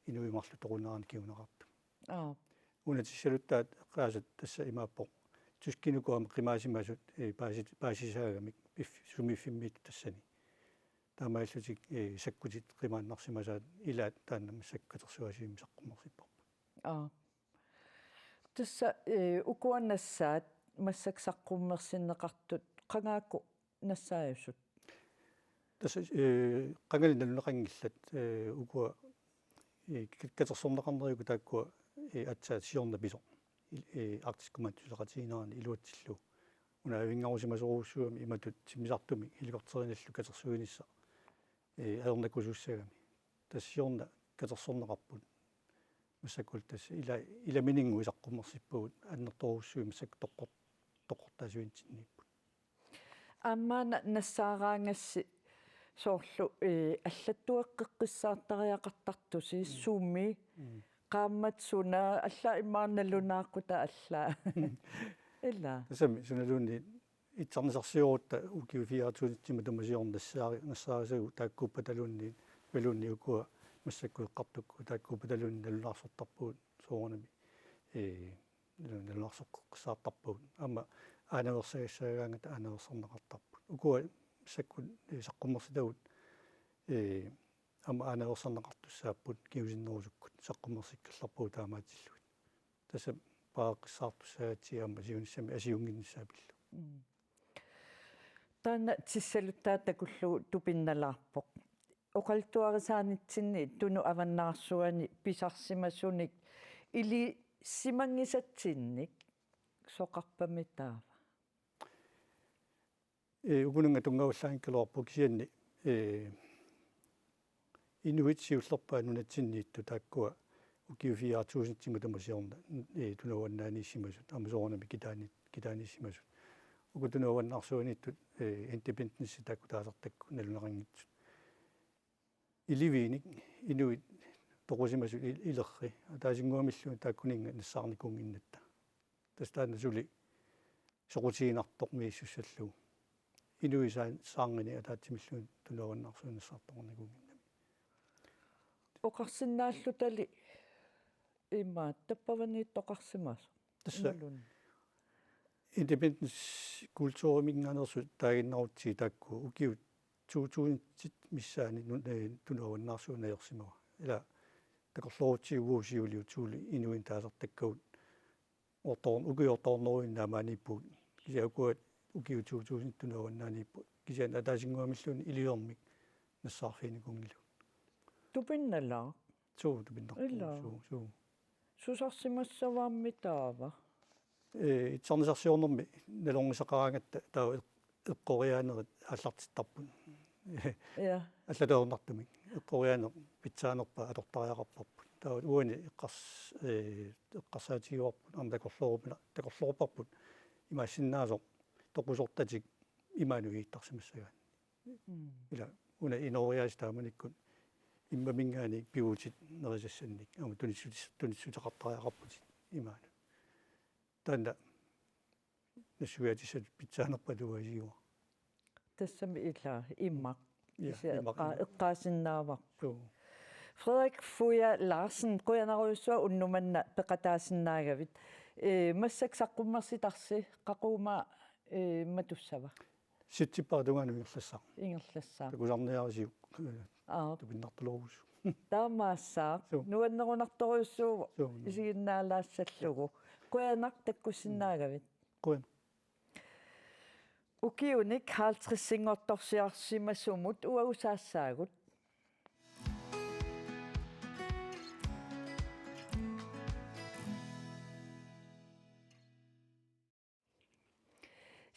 inuit marluk toqunerannik kinguneqartut. Aap. Unatissaluttaat eqqaasat tassa imaappoq tyskinuku aamma qimaasimasut, ee, paasi-, paasisaagamik pif-, sumiiffimmiittut tassani. Taamaalillutik, ee, sakkutit qimaannarsimasaat ilaat taanna massakkut katersugaasivimmik saqqummersipparput. Aap. Tassa, eh, ukua nassaat massakkut saqqummersinneqartut qangaakkut nassaajusut? Tassa, eh, qangali naluneqanngillat, eh, ukua, eh, ka-, katersorneqarnerugut taakkua, eh, aatsaat siorna pisoq. Il-, eh, Arktisk Kommando suleqatigiinnerani iluatsillugu. Una avinngarusimasorujussuugami imatut timmisartumik helikopterinillu katersuinissaq, eh, ajornakusuussagami. Tassa siorna katersorneqarput. Massakkut tassa ila-, ilamininngooq saqqummersippagut annertoorujussuit massakkut toqqor-, toqqortaasuinitsinniipput. Aamma na-, nassaaraangassi soorlu, eh, allattueqqeqqissaartariaqartartusi. Mm. Sumi, mm, qaammat suna, alla immaqa nalunaaqutaq alla. Mm. Ila. Tassami sunaluunniit itsarnisarsiorutta ukiut fire tusind matuma siorna nassaari-, nassaarisagut taakkuuppataluunniit, imaluunniit ukua massakkut eqqartukkut taakkuuppataluunniit nalunaarsortarpagut soorunami. Ee, nalunaarsoqqissaartarpagut. Aamma aanaveersagassaagaangatta aanaveersarneqartarput. Ukua massakkut, ee, saqqummersitagut, ee, aamma aanaveersarneqartussaapput kingusinnerusukkut saqqummersikkallarpagut taamaatsillugit. Tassa paaqqissaartussaagatsigit aamma siunissami asiunnginnissaa pillugu. Mm. Taanna tissaluttaaq takullugu tupinnalaarpoq. Oqaluttuarisaanitsinni Tunut avannaarsuani pisarsimasunik ilisimanngisatsinnik soqarpami taava? Ee, ukununnga tunngavillaanngikkaluarpoq kisianni, ee, inuit siullerpaat nunatsinniittut taakkua ukiut fire tusind matuma siorna, ee, Tunut avannaaniissimasut, aamma soorunami kitaani-, kitaaniissimasut. Uku Tunut avannaarsuaniittut, ee, independence taakku taasartakku naluneqanngitsut. Iliviinik inuit toqusimasut il-, ilerri. Ataasinnguamilluunniit taakkuninnga nassaarnikuunnginnatta. Tassa taanna suli soqutiginartoq misissussallugu. Inuit saa-, saarnginik ataatsimilluunniit Tunut avannaarsuanut nassaartoqarnikuunnginnami. Oqarsinnaallutali immaqa tappavaniittoqarsimasoq. Tassa imaluunniit independence kulturiminngaanneersut taaginnarutsigit taakku ukiut to tusindit missaanni nu-, ee, Tunut avannaarsuani najorsimavaa. Ila takorloorutsigu uagut siuliut suli inuinnut taasartakkagut ortoor-, ukiut ortoorneruinnaat maaniippugut. Kisianni ukua ukiut to tusindit Tunut avannaaniippugut. Kisianni ataasinnguamilluunniit iliormik nassaarfiginikuunngilagut. Tupinnalaaq. Suu, tupinnarpoq. Ila. Suu, suu. Susarsimassavaammi taava? Ee, itsarnisarsiornermi nalornisaqaraangatta taava eq-, eqqoriaanerit aallartittarput. Ja. Allatut ajornartumik. Eqqoriaaneq pitsaanerpaaq atortariaqarparput. Taava uani eqqars-, ee, eqqarsaatigivarput, aamma takorloorupila-, takorloorparput imaassinnaasoq toqusortatik imaanut iittarsimassagaanni. Mm. Ila una inooriaasiit taamanikkut immaminngaanniit pivutit nerisassannik. Aamma tunissutis-, tunissuteqartariaqarputit imaanut. Taanna nassuiaatissatut pitsaanerpaaluit isigivaat. Tassami ila immaqa. Ja, kisianni immaqa, eqqa-, immaqa. Eqqaasinnaavarput. Suu. Frederik Fuja Larsen, qujanarujussuaq unnuk manna peqataasinnaagavit. Ee, massakkut saqqummersitarsi, qaqugu, ee, matussava? Septembarip tungaanut ingerlassaaq. Ingerlassaaq. Takusarniarisiuk, ee, aap, tupinnartorujussuuvoq. Taamaassaaq. Suu. Nuannerunartorujussuuvoq. Suu, nuann-. Isiginnaalaassallugu. Qujanaq takkussinnaagavit. Qujan. Ukiunik halvtredsinngortorsiorsimasumut uagut saassaagut.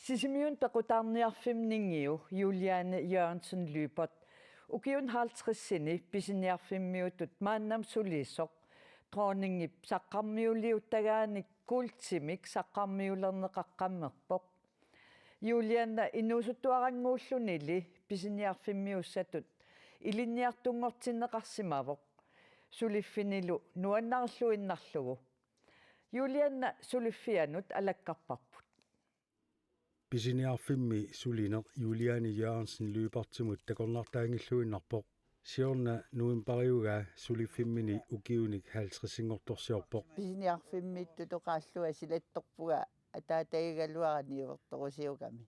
Sisimiuni pequtaarniarfimmi ningiu Juliane Jørgensen Lyberth ukiuni halvtredsini pisiniarfimmiutut maannamut sulisoq dronningip saqqarmiuliuttagaanik kuultimik saqqarmiulerneqaqqammerpoq. Juliane inuusuttuarannguullunili pisiniarfimmiussatut ilinniartunngortinneqarsimavoq suliffinilu nuannarilluinnarlugu. Juliane suliffianut alakkarparput. Pisiniarfimmi sulineq Juliane Jørgensen Lyberthimut takornartaanngilluinnarpoq. Siorna novembariugaa suliffimmini ukiunik halvtredsinngortorsiorpoq. Pisiniarfimmiittutoqaallunga silattorpunga ataatagigaluarani niuertorusiugami.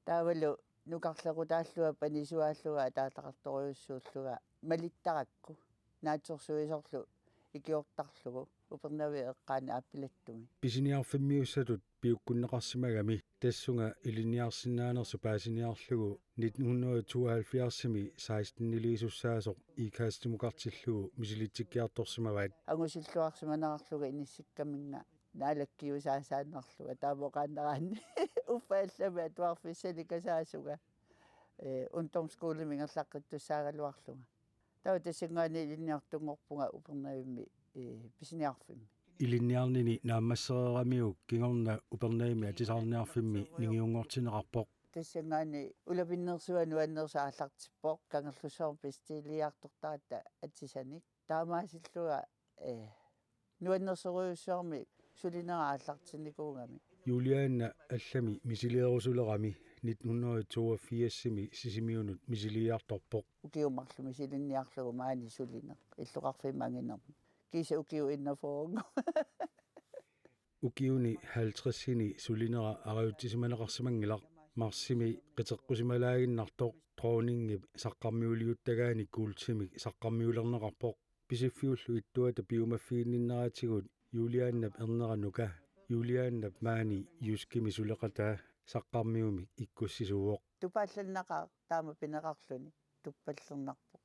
Taavalu nukarlequtaallunga panisuaallunga ataataqartorujussuullunga malittarakku. Naatsorsuisorlu ikiortarlugu Upernavik eqqaani aappilattumi. Pisiniarfimmiussatut piukkunneqarsimagami tassunga ilinniarsinnaanersoq paasiniarlugu nitten hundrede tooghalvfjerdsimi seksteniliisussaasoq Ikast Demokratillugu misilitsikkiartorsimavaat. Angusilluarsimanerarlunga inissikkaminnga naalakkiusaasaannarlunga taama oqaannaraanni uffa allami atuarfissanikasaasunga, eh, ungdomsskolemi ingerlaqqittussaagaluarlunga. Taava tassanngaanniit ilinniartunngorpunga Upernavimmi, eh, pisiniarfimmi. Ilinniarnini naammassereeramiuk kingorna Upernavimmi atisaarniarfimmi ningiunngortinneqarpoq. Tassanngaanniit ulapinnersuaq nuannersoq aallartippoq, Kangerlussuarmi bestiliartortaratta atisanik. Taamaasillunga, eh, nuannersorujussuarmik sulinera aallartinnikuugami. Juliane allami misileerusulerami nitten hundrede toogfirsimi Sisimiunut misiliiartorpoq. Ukiut marluk misilinniarlugu maani sulineq, illoqarfimmi anginermi. Kiisa ukiut enogfyrre. Ukiuni halvtredsini sulinera arajutsisimaneqarsimanngilaq. Marsimi qiteqqusimalaaginnartoq dronningip saqqarmiuliuttagaani kuultimik saqqarmiulerneqarpoq. Pisiffiullu ittuata piumaffiginninneratigut Julianep ernera Nuka, Julianep maani Jyskimi suleqataa, saqqarmiumik ikkussisuuvoq. Tupaallannaqaaq taama pineqarluni, tuppallernarpoq.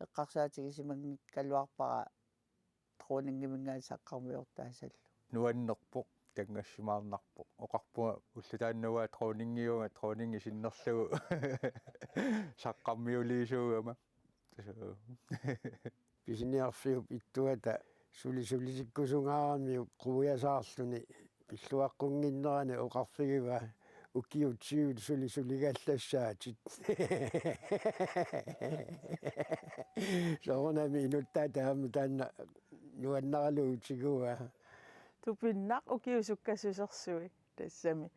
Eqqarsaatigisimanngikkaluarpara dronningiminngaanniit saqqarmiortaasallu. Nuannerpoq, kanngassimaarnarpoq. Oqarpunga ulloq taanna uanga dronningiuvunga, dronningi sinnerlugu saqqarmiuliisuugama. Tassa. Pisiniarfiup ittuata suli sulisikkusungaaramiuk quiasaarluni pilluaqqunnginnerani oqarfigivaa: "Ukiut tyvet suli suligallassaatit." Soorunami inuttaata aamma taanna nuannaralugu tiguaa. Tupinnaq ukiut sukkassusersui tassami.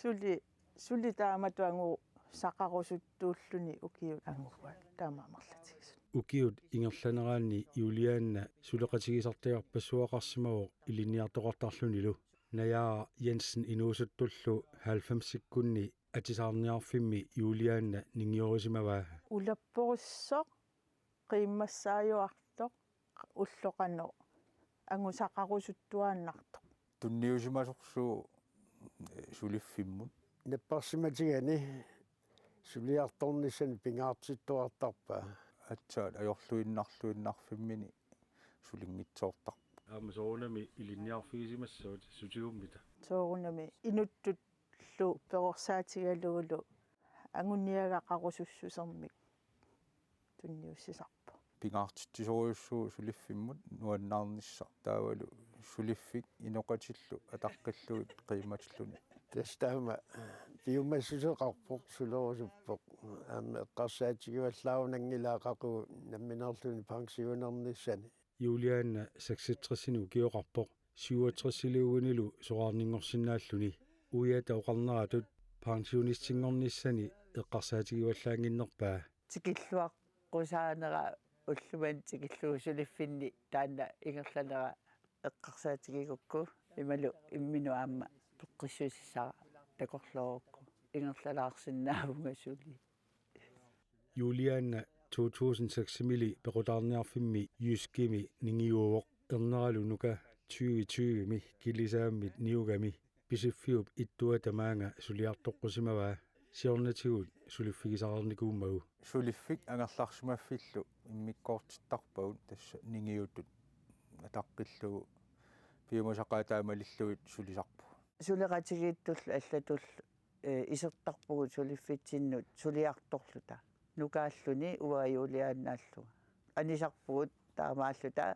Suli, suli taamatut angusaqarusuttuulluni ukiut anguaat taama amerlatigisut. Ukiut ingerlaneraanni Juliane suleqatigisartagarpassuaqarsimavoq ilinniartoqartarlunilu. Najaara Jensen inuusuttullu halvfemsikkunni atisaarniarfimmi Juliane ningiorisimavaa. Ulapporissoq, qiimmassaajuartoq, ulloq qanoq angusaqarusuttuaannartoq. Tunniusimasorsuuvoq, eh, suliffimmut. Napparsimatigani suliartornissani pingaartittuartarpaa. Aatsaat ajorluinnarluinnarfimmini sulinngitsoortarpoq. Aamma soorunami ilinniarfigisimassaatit sutigummita. Soorunami inuttullu perorsaatigalugulu anguniagaqarusussusermik tunniussisarpoq. Pingaartitsisorujussuuvoq suliffimmut nuannaarnissaq, taavalu suliffik inoqatillu ataqqillugit qiimmatilluni. Tassa taama piumassuseqarpoq, sulerusuppoq. Aamma eqqarsaatigivallaarunanngilaa qaqugu nammineerluni pensionernissani. Juliane seksogtresini ukioqarpoq, syvogtresiliuinilu soraarninngorsinnaalluni. Uiata oqarneratut pensionistinngornissani eqqarsaatigivallaannginnerpaa. Tikilluaqqusaanera ullumimut tikillugu suliffinni taanna ingerlanera eqqarsaatigigukku imalu imminut aamma peqqissuutissara takorloorukku ingerlalaarsinnaavunga suli. Juliane to tusind seksimili pequtaarniarfimmi Jyskimi ningiuuvoq, erneralu Nuka tyve tyvemi kilisaammit niugami. Pisiffiup ittuata maanga suliartoqqusimavaa, siornatigut suliffigisarnikuummagu. Suliffik angerlarsimaffillu immikkoortittarpagut, tassa ningiutut ataqqillugu piumasaqaataa malillugit sulisarpugut. Suleqatigiittullu allatullu, eh, isertarpugut suliffitsinnut suliartorluta. Nukaalluni uanga Julianaallunga. Anisarpugut taamaalluta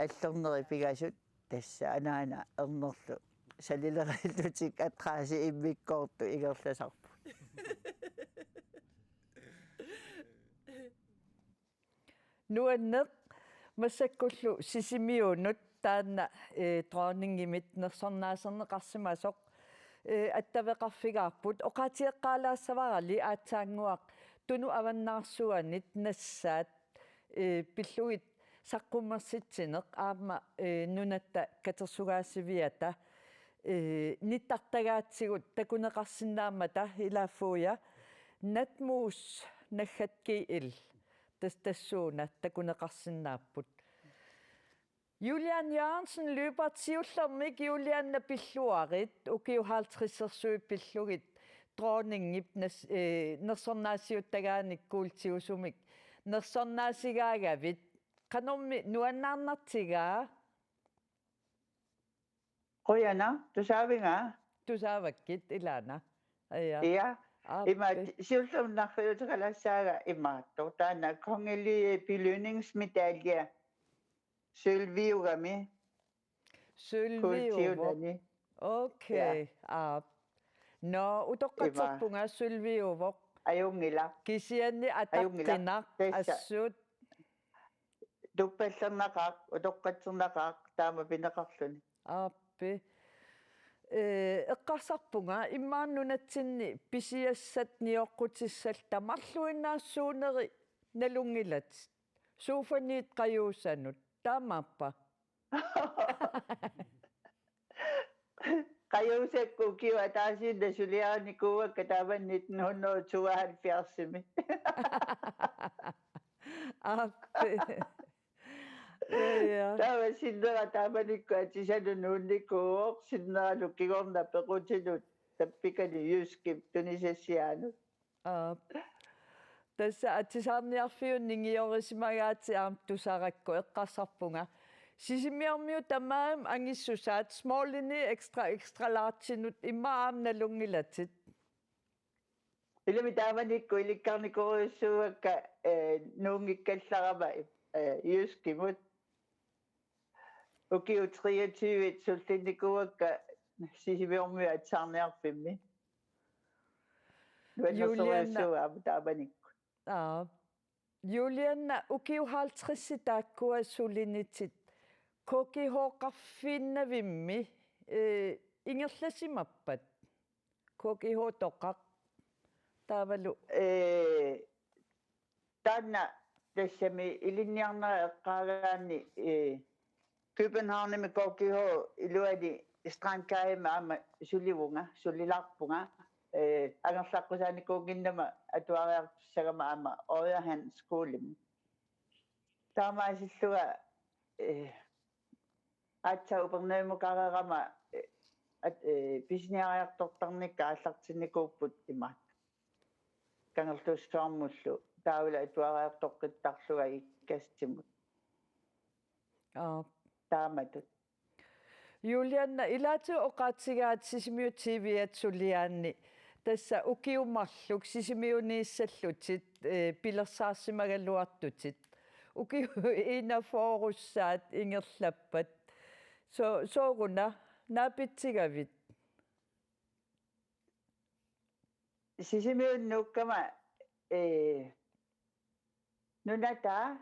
allerneri pingasut, tassa anaana ernerlu salileriillutik atraasi immikkoortut ingerlasarput. Nuanneq, massakkullu Sisimiunut taanna, eh, dronningimit nersornaaserneqarsimasoq, eh, attaveqarfigaarput. Oqaatigeqqaalaassavarali aatsaannguaq Tunut avannaarsuanit nassaat, eh, pillugit saqqummersitsineq aamma, eh, Nunatta Katersugaasiviata, eh, nittartagaatigut takuneqarsinnaammata, ilaa Fuja, Natmus naggat G L, tas-, tassuuna takuneqarsinnaapput. Julian Jørgensen, løbert siullermik. Julianna, pilluarit, ukiut halvtredsersuit pillugit dronningip nas-, eh, nersornaassiuuttagaanik kuultiusumik nersornaasigaagavit. Qanormi nuannaarnartigaa? Qujanaq, tusaavinga? Tusaavakkit, ilaana. Aja. Ja, aappi. Ima siullermik narriuuteqalassaaga imaattoq. Taanna kongelige belønningsmedalje sølviugami. Sølviuvoq. Kuultiunani. Okay, ja. Aap. Nå, utoqqatserpunga. Ima. Sølviuvoq. Ajunngilaq. Kisianni, ajunngilaq, ataqqinaq, tassa, assut. Tuppallernaqaaq, utoqqatsernaqaaq, taama pineqarluni. Aappi. Eh, eqqarsarpunga, immaqa nunatsinni pisiassat nioqqutissalluta marluinnaasuuneri nalunngilatit. Sofaniit qajuusanut. Taamaappa? Qajuusakka ukiup ataasiinnaq suliarinikuuakka taamani nitten hundrede tooghalvfjerdsimi. Aappi. Ja, ja. Taava sinnera taamanikkut atisanut nuunnikuuvoq, sinneralu kingorna pequtinut tappikani Jyskip tunisassiaanut. Aap. Tassa atisaarniarfiup ningiorisimagaatit aamma tusarakku, eqqarsarpunga. Sisimiormiut tamarmik angissusaat, smallini extra, extra largenut, immaqa aamma nalunngilatit. Ilami taamanikkut ilikkarnikorujussuuakka, eh, nuunngikkallarama, eh, Jyskimut. Ukiut treogtyve sullinnikuuakka Sisimiormiut atisaarniarfimmi. Julianna. Nuannersorujussuuvoq aamma taamanikkut. Aap. Julianna, ukiut halvtredsit taakkua sulinitit K G H-qarfiinnavimmi, eh, ingerlasimappat? K G H-toqaq taavalu. Eh, taanna tassami ilinniarnera eqqaagaanni, eh, Københavnimi K G H iluani Strandkaimi aamma sulivunga, sulilaarpunga, eh, angerlaqqusaanikuunnginnama atuariartussagama aamma Odderhands Skolemi. Taamaasillunga, eh, aatsaat Upernavimukareerama, eh, at-, eh, pisiniariartortarnikka aallartinnikuupput imaattoq. Kangerlussuarmullu taavalu atuariartoqqittarlunga Ikastimut. Aap. Taamatut. Julianna, ilaatigut oqaatigaat Sisimiut T V-at suliaanni, tassa ukiut marluk Sisimiuniissallutit, eh, pilersaarsimagaluartutit. Ukiut enogfyrre-ussaat ingerlappat. So-, sooruna naapitsigavit? Sisimiunut nuukkama, eh, nunataa,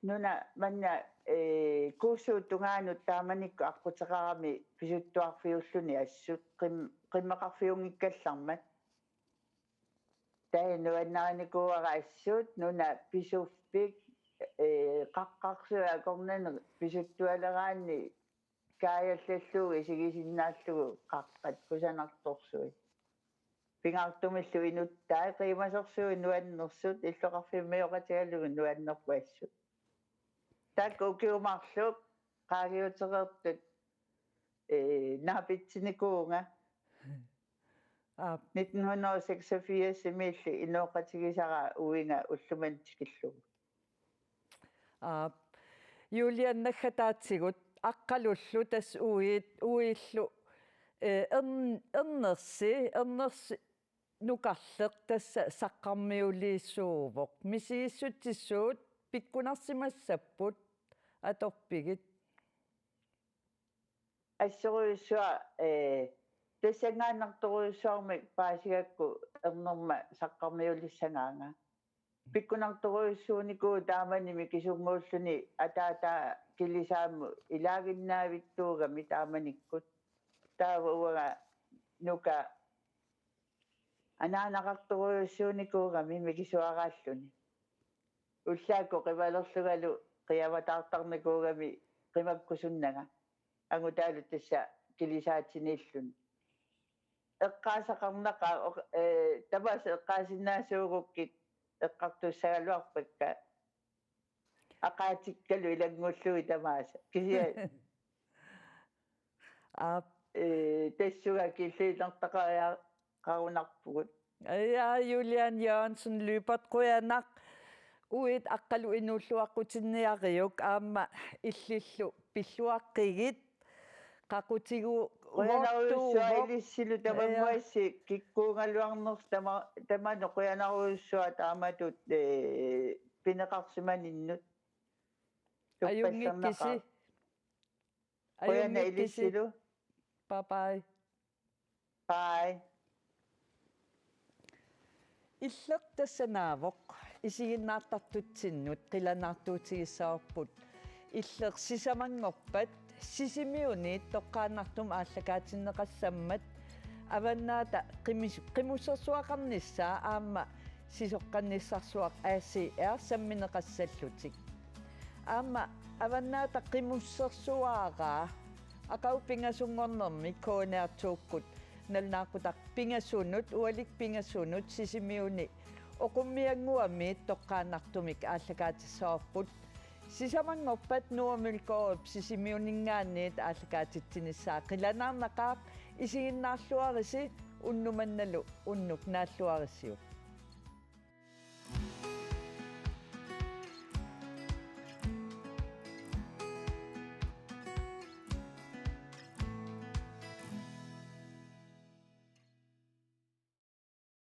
nuna manna, eh, kuussuup tungaanut taamanikkut aqquteqarami pisuttuarfiulluni assut qim-, qimmeqarfiunngikkallarmat. Taava nuannarinikuuara assut nuna pisuffik, eh, qaqqarsuit akornanni pisuttualeraanni kaajallallugu isigisinnaallugu qaqqat kusanartorsuit. Pingaartumillu inuttai qiimasorsuit nuannersut illoqarfimmioqatigalugu nuannerput assut. Taakku ukiut marluk qaangiutereertut, eh, naapitsinikuuvunga. Aap. Nitten hundrede og seksogfirs-imiilli inooqatigisara uiga ullumimut tikillugu. Aap. Julianna, naggataatigut Aqqalullu tassa uiit, uiillu, eh, ern-, ernersi, ernersi nukarleq tassa saqqarmiuliisuuvoq. Misigissutsissuit pikkunarsimassapput, atorpigit? Assorujussuaq, eh, tassanngaannartorujussuarmik paasigakku ernerma saqqarmiulissagaanga. Pikkunartorujussuunikuuvoq taamani mikisunnguulluni ataataa kilisaammut ilaaginnaavittuugami taamanikkut. Taava uanga nuka anaanaqartorujussuunikuugami mikisuaraalluni. Ullaakkut qimalerlungalu qiavataartarnikuugami qimakkusunnanga. Angutaalu tassa kilisaatiniilluni. Eqqaasaqarnaqaaq, oq-, eh, tamaasa eqqaasinnaasuugukkit eqqartussagaluarpakka. aqaatikkalu ilanngullugit tamaasa. Kisianni Aap. Ee, tassunga killiinnartaqariaqarunarpugut. Ja, Julian Jørgensen Lyberth, qujanaq. Uit Aqqalu inuulluaqqutinniariuk aamma illillu pilluaqqigit qaqutigu Qujanarujussuaq uortuuvoq. Ilissilu tamanguassi kikkuugaluarnersi tama tamanut qujanarujussuaq taamatut ee, pineqarsimaninnut. Ajunngikkusi. Tuppasserneqaaq. Qujanaq Ajunngikkusi. Ilissilu. Bye bye. Bye. Illeq tassa naavoq isiginnaartartutsinnut qilanaartuutigissavarput. Illeq sisamanngorpat Sisimiuni toqqaannartumik aallakaatinneqassammat Avannaata qimis- qimussersuaqarnissaa aamma sisoqqannissarsuaq A C R sammineqassallutik. Aamma Avannaata qimussersuaaraa aqagu pingasunngornermi K N R to-kkut nalunaaqutaq pingasunut, ualik pingasunut Sisimiuni Oqummiannguami toqqaannartumik aallakaatissavarput. Sisamanngorpat Nuumilkoorip Sisimiuninngaanniit aallakaatitsinissaa qilanaarnaqaaq, isiginnaarluarisi unnuk mannalu unnuk naalluarisiuk.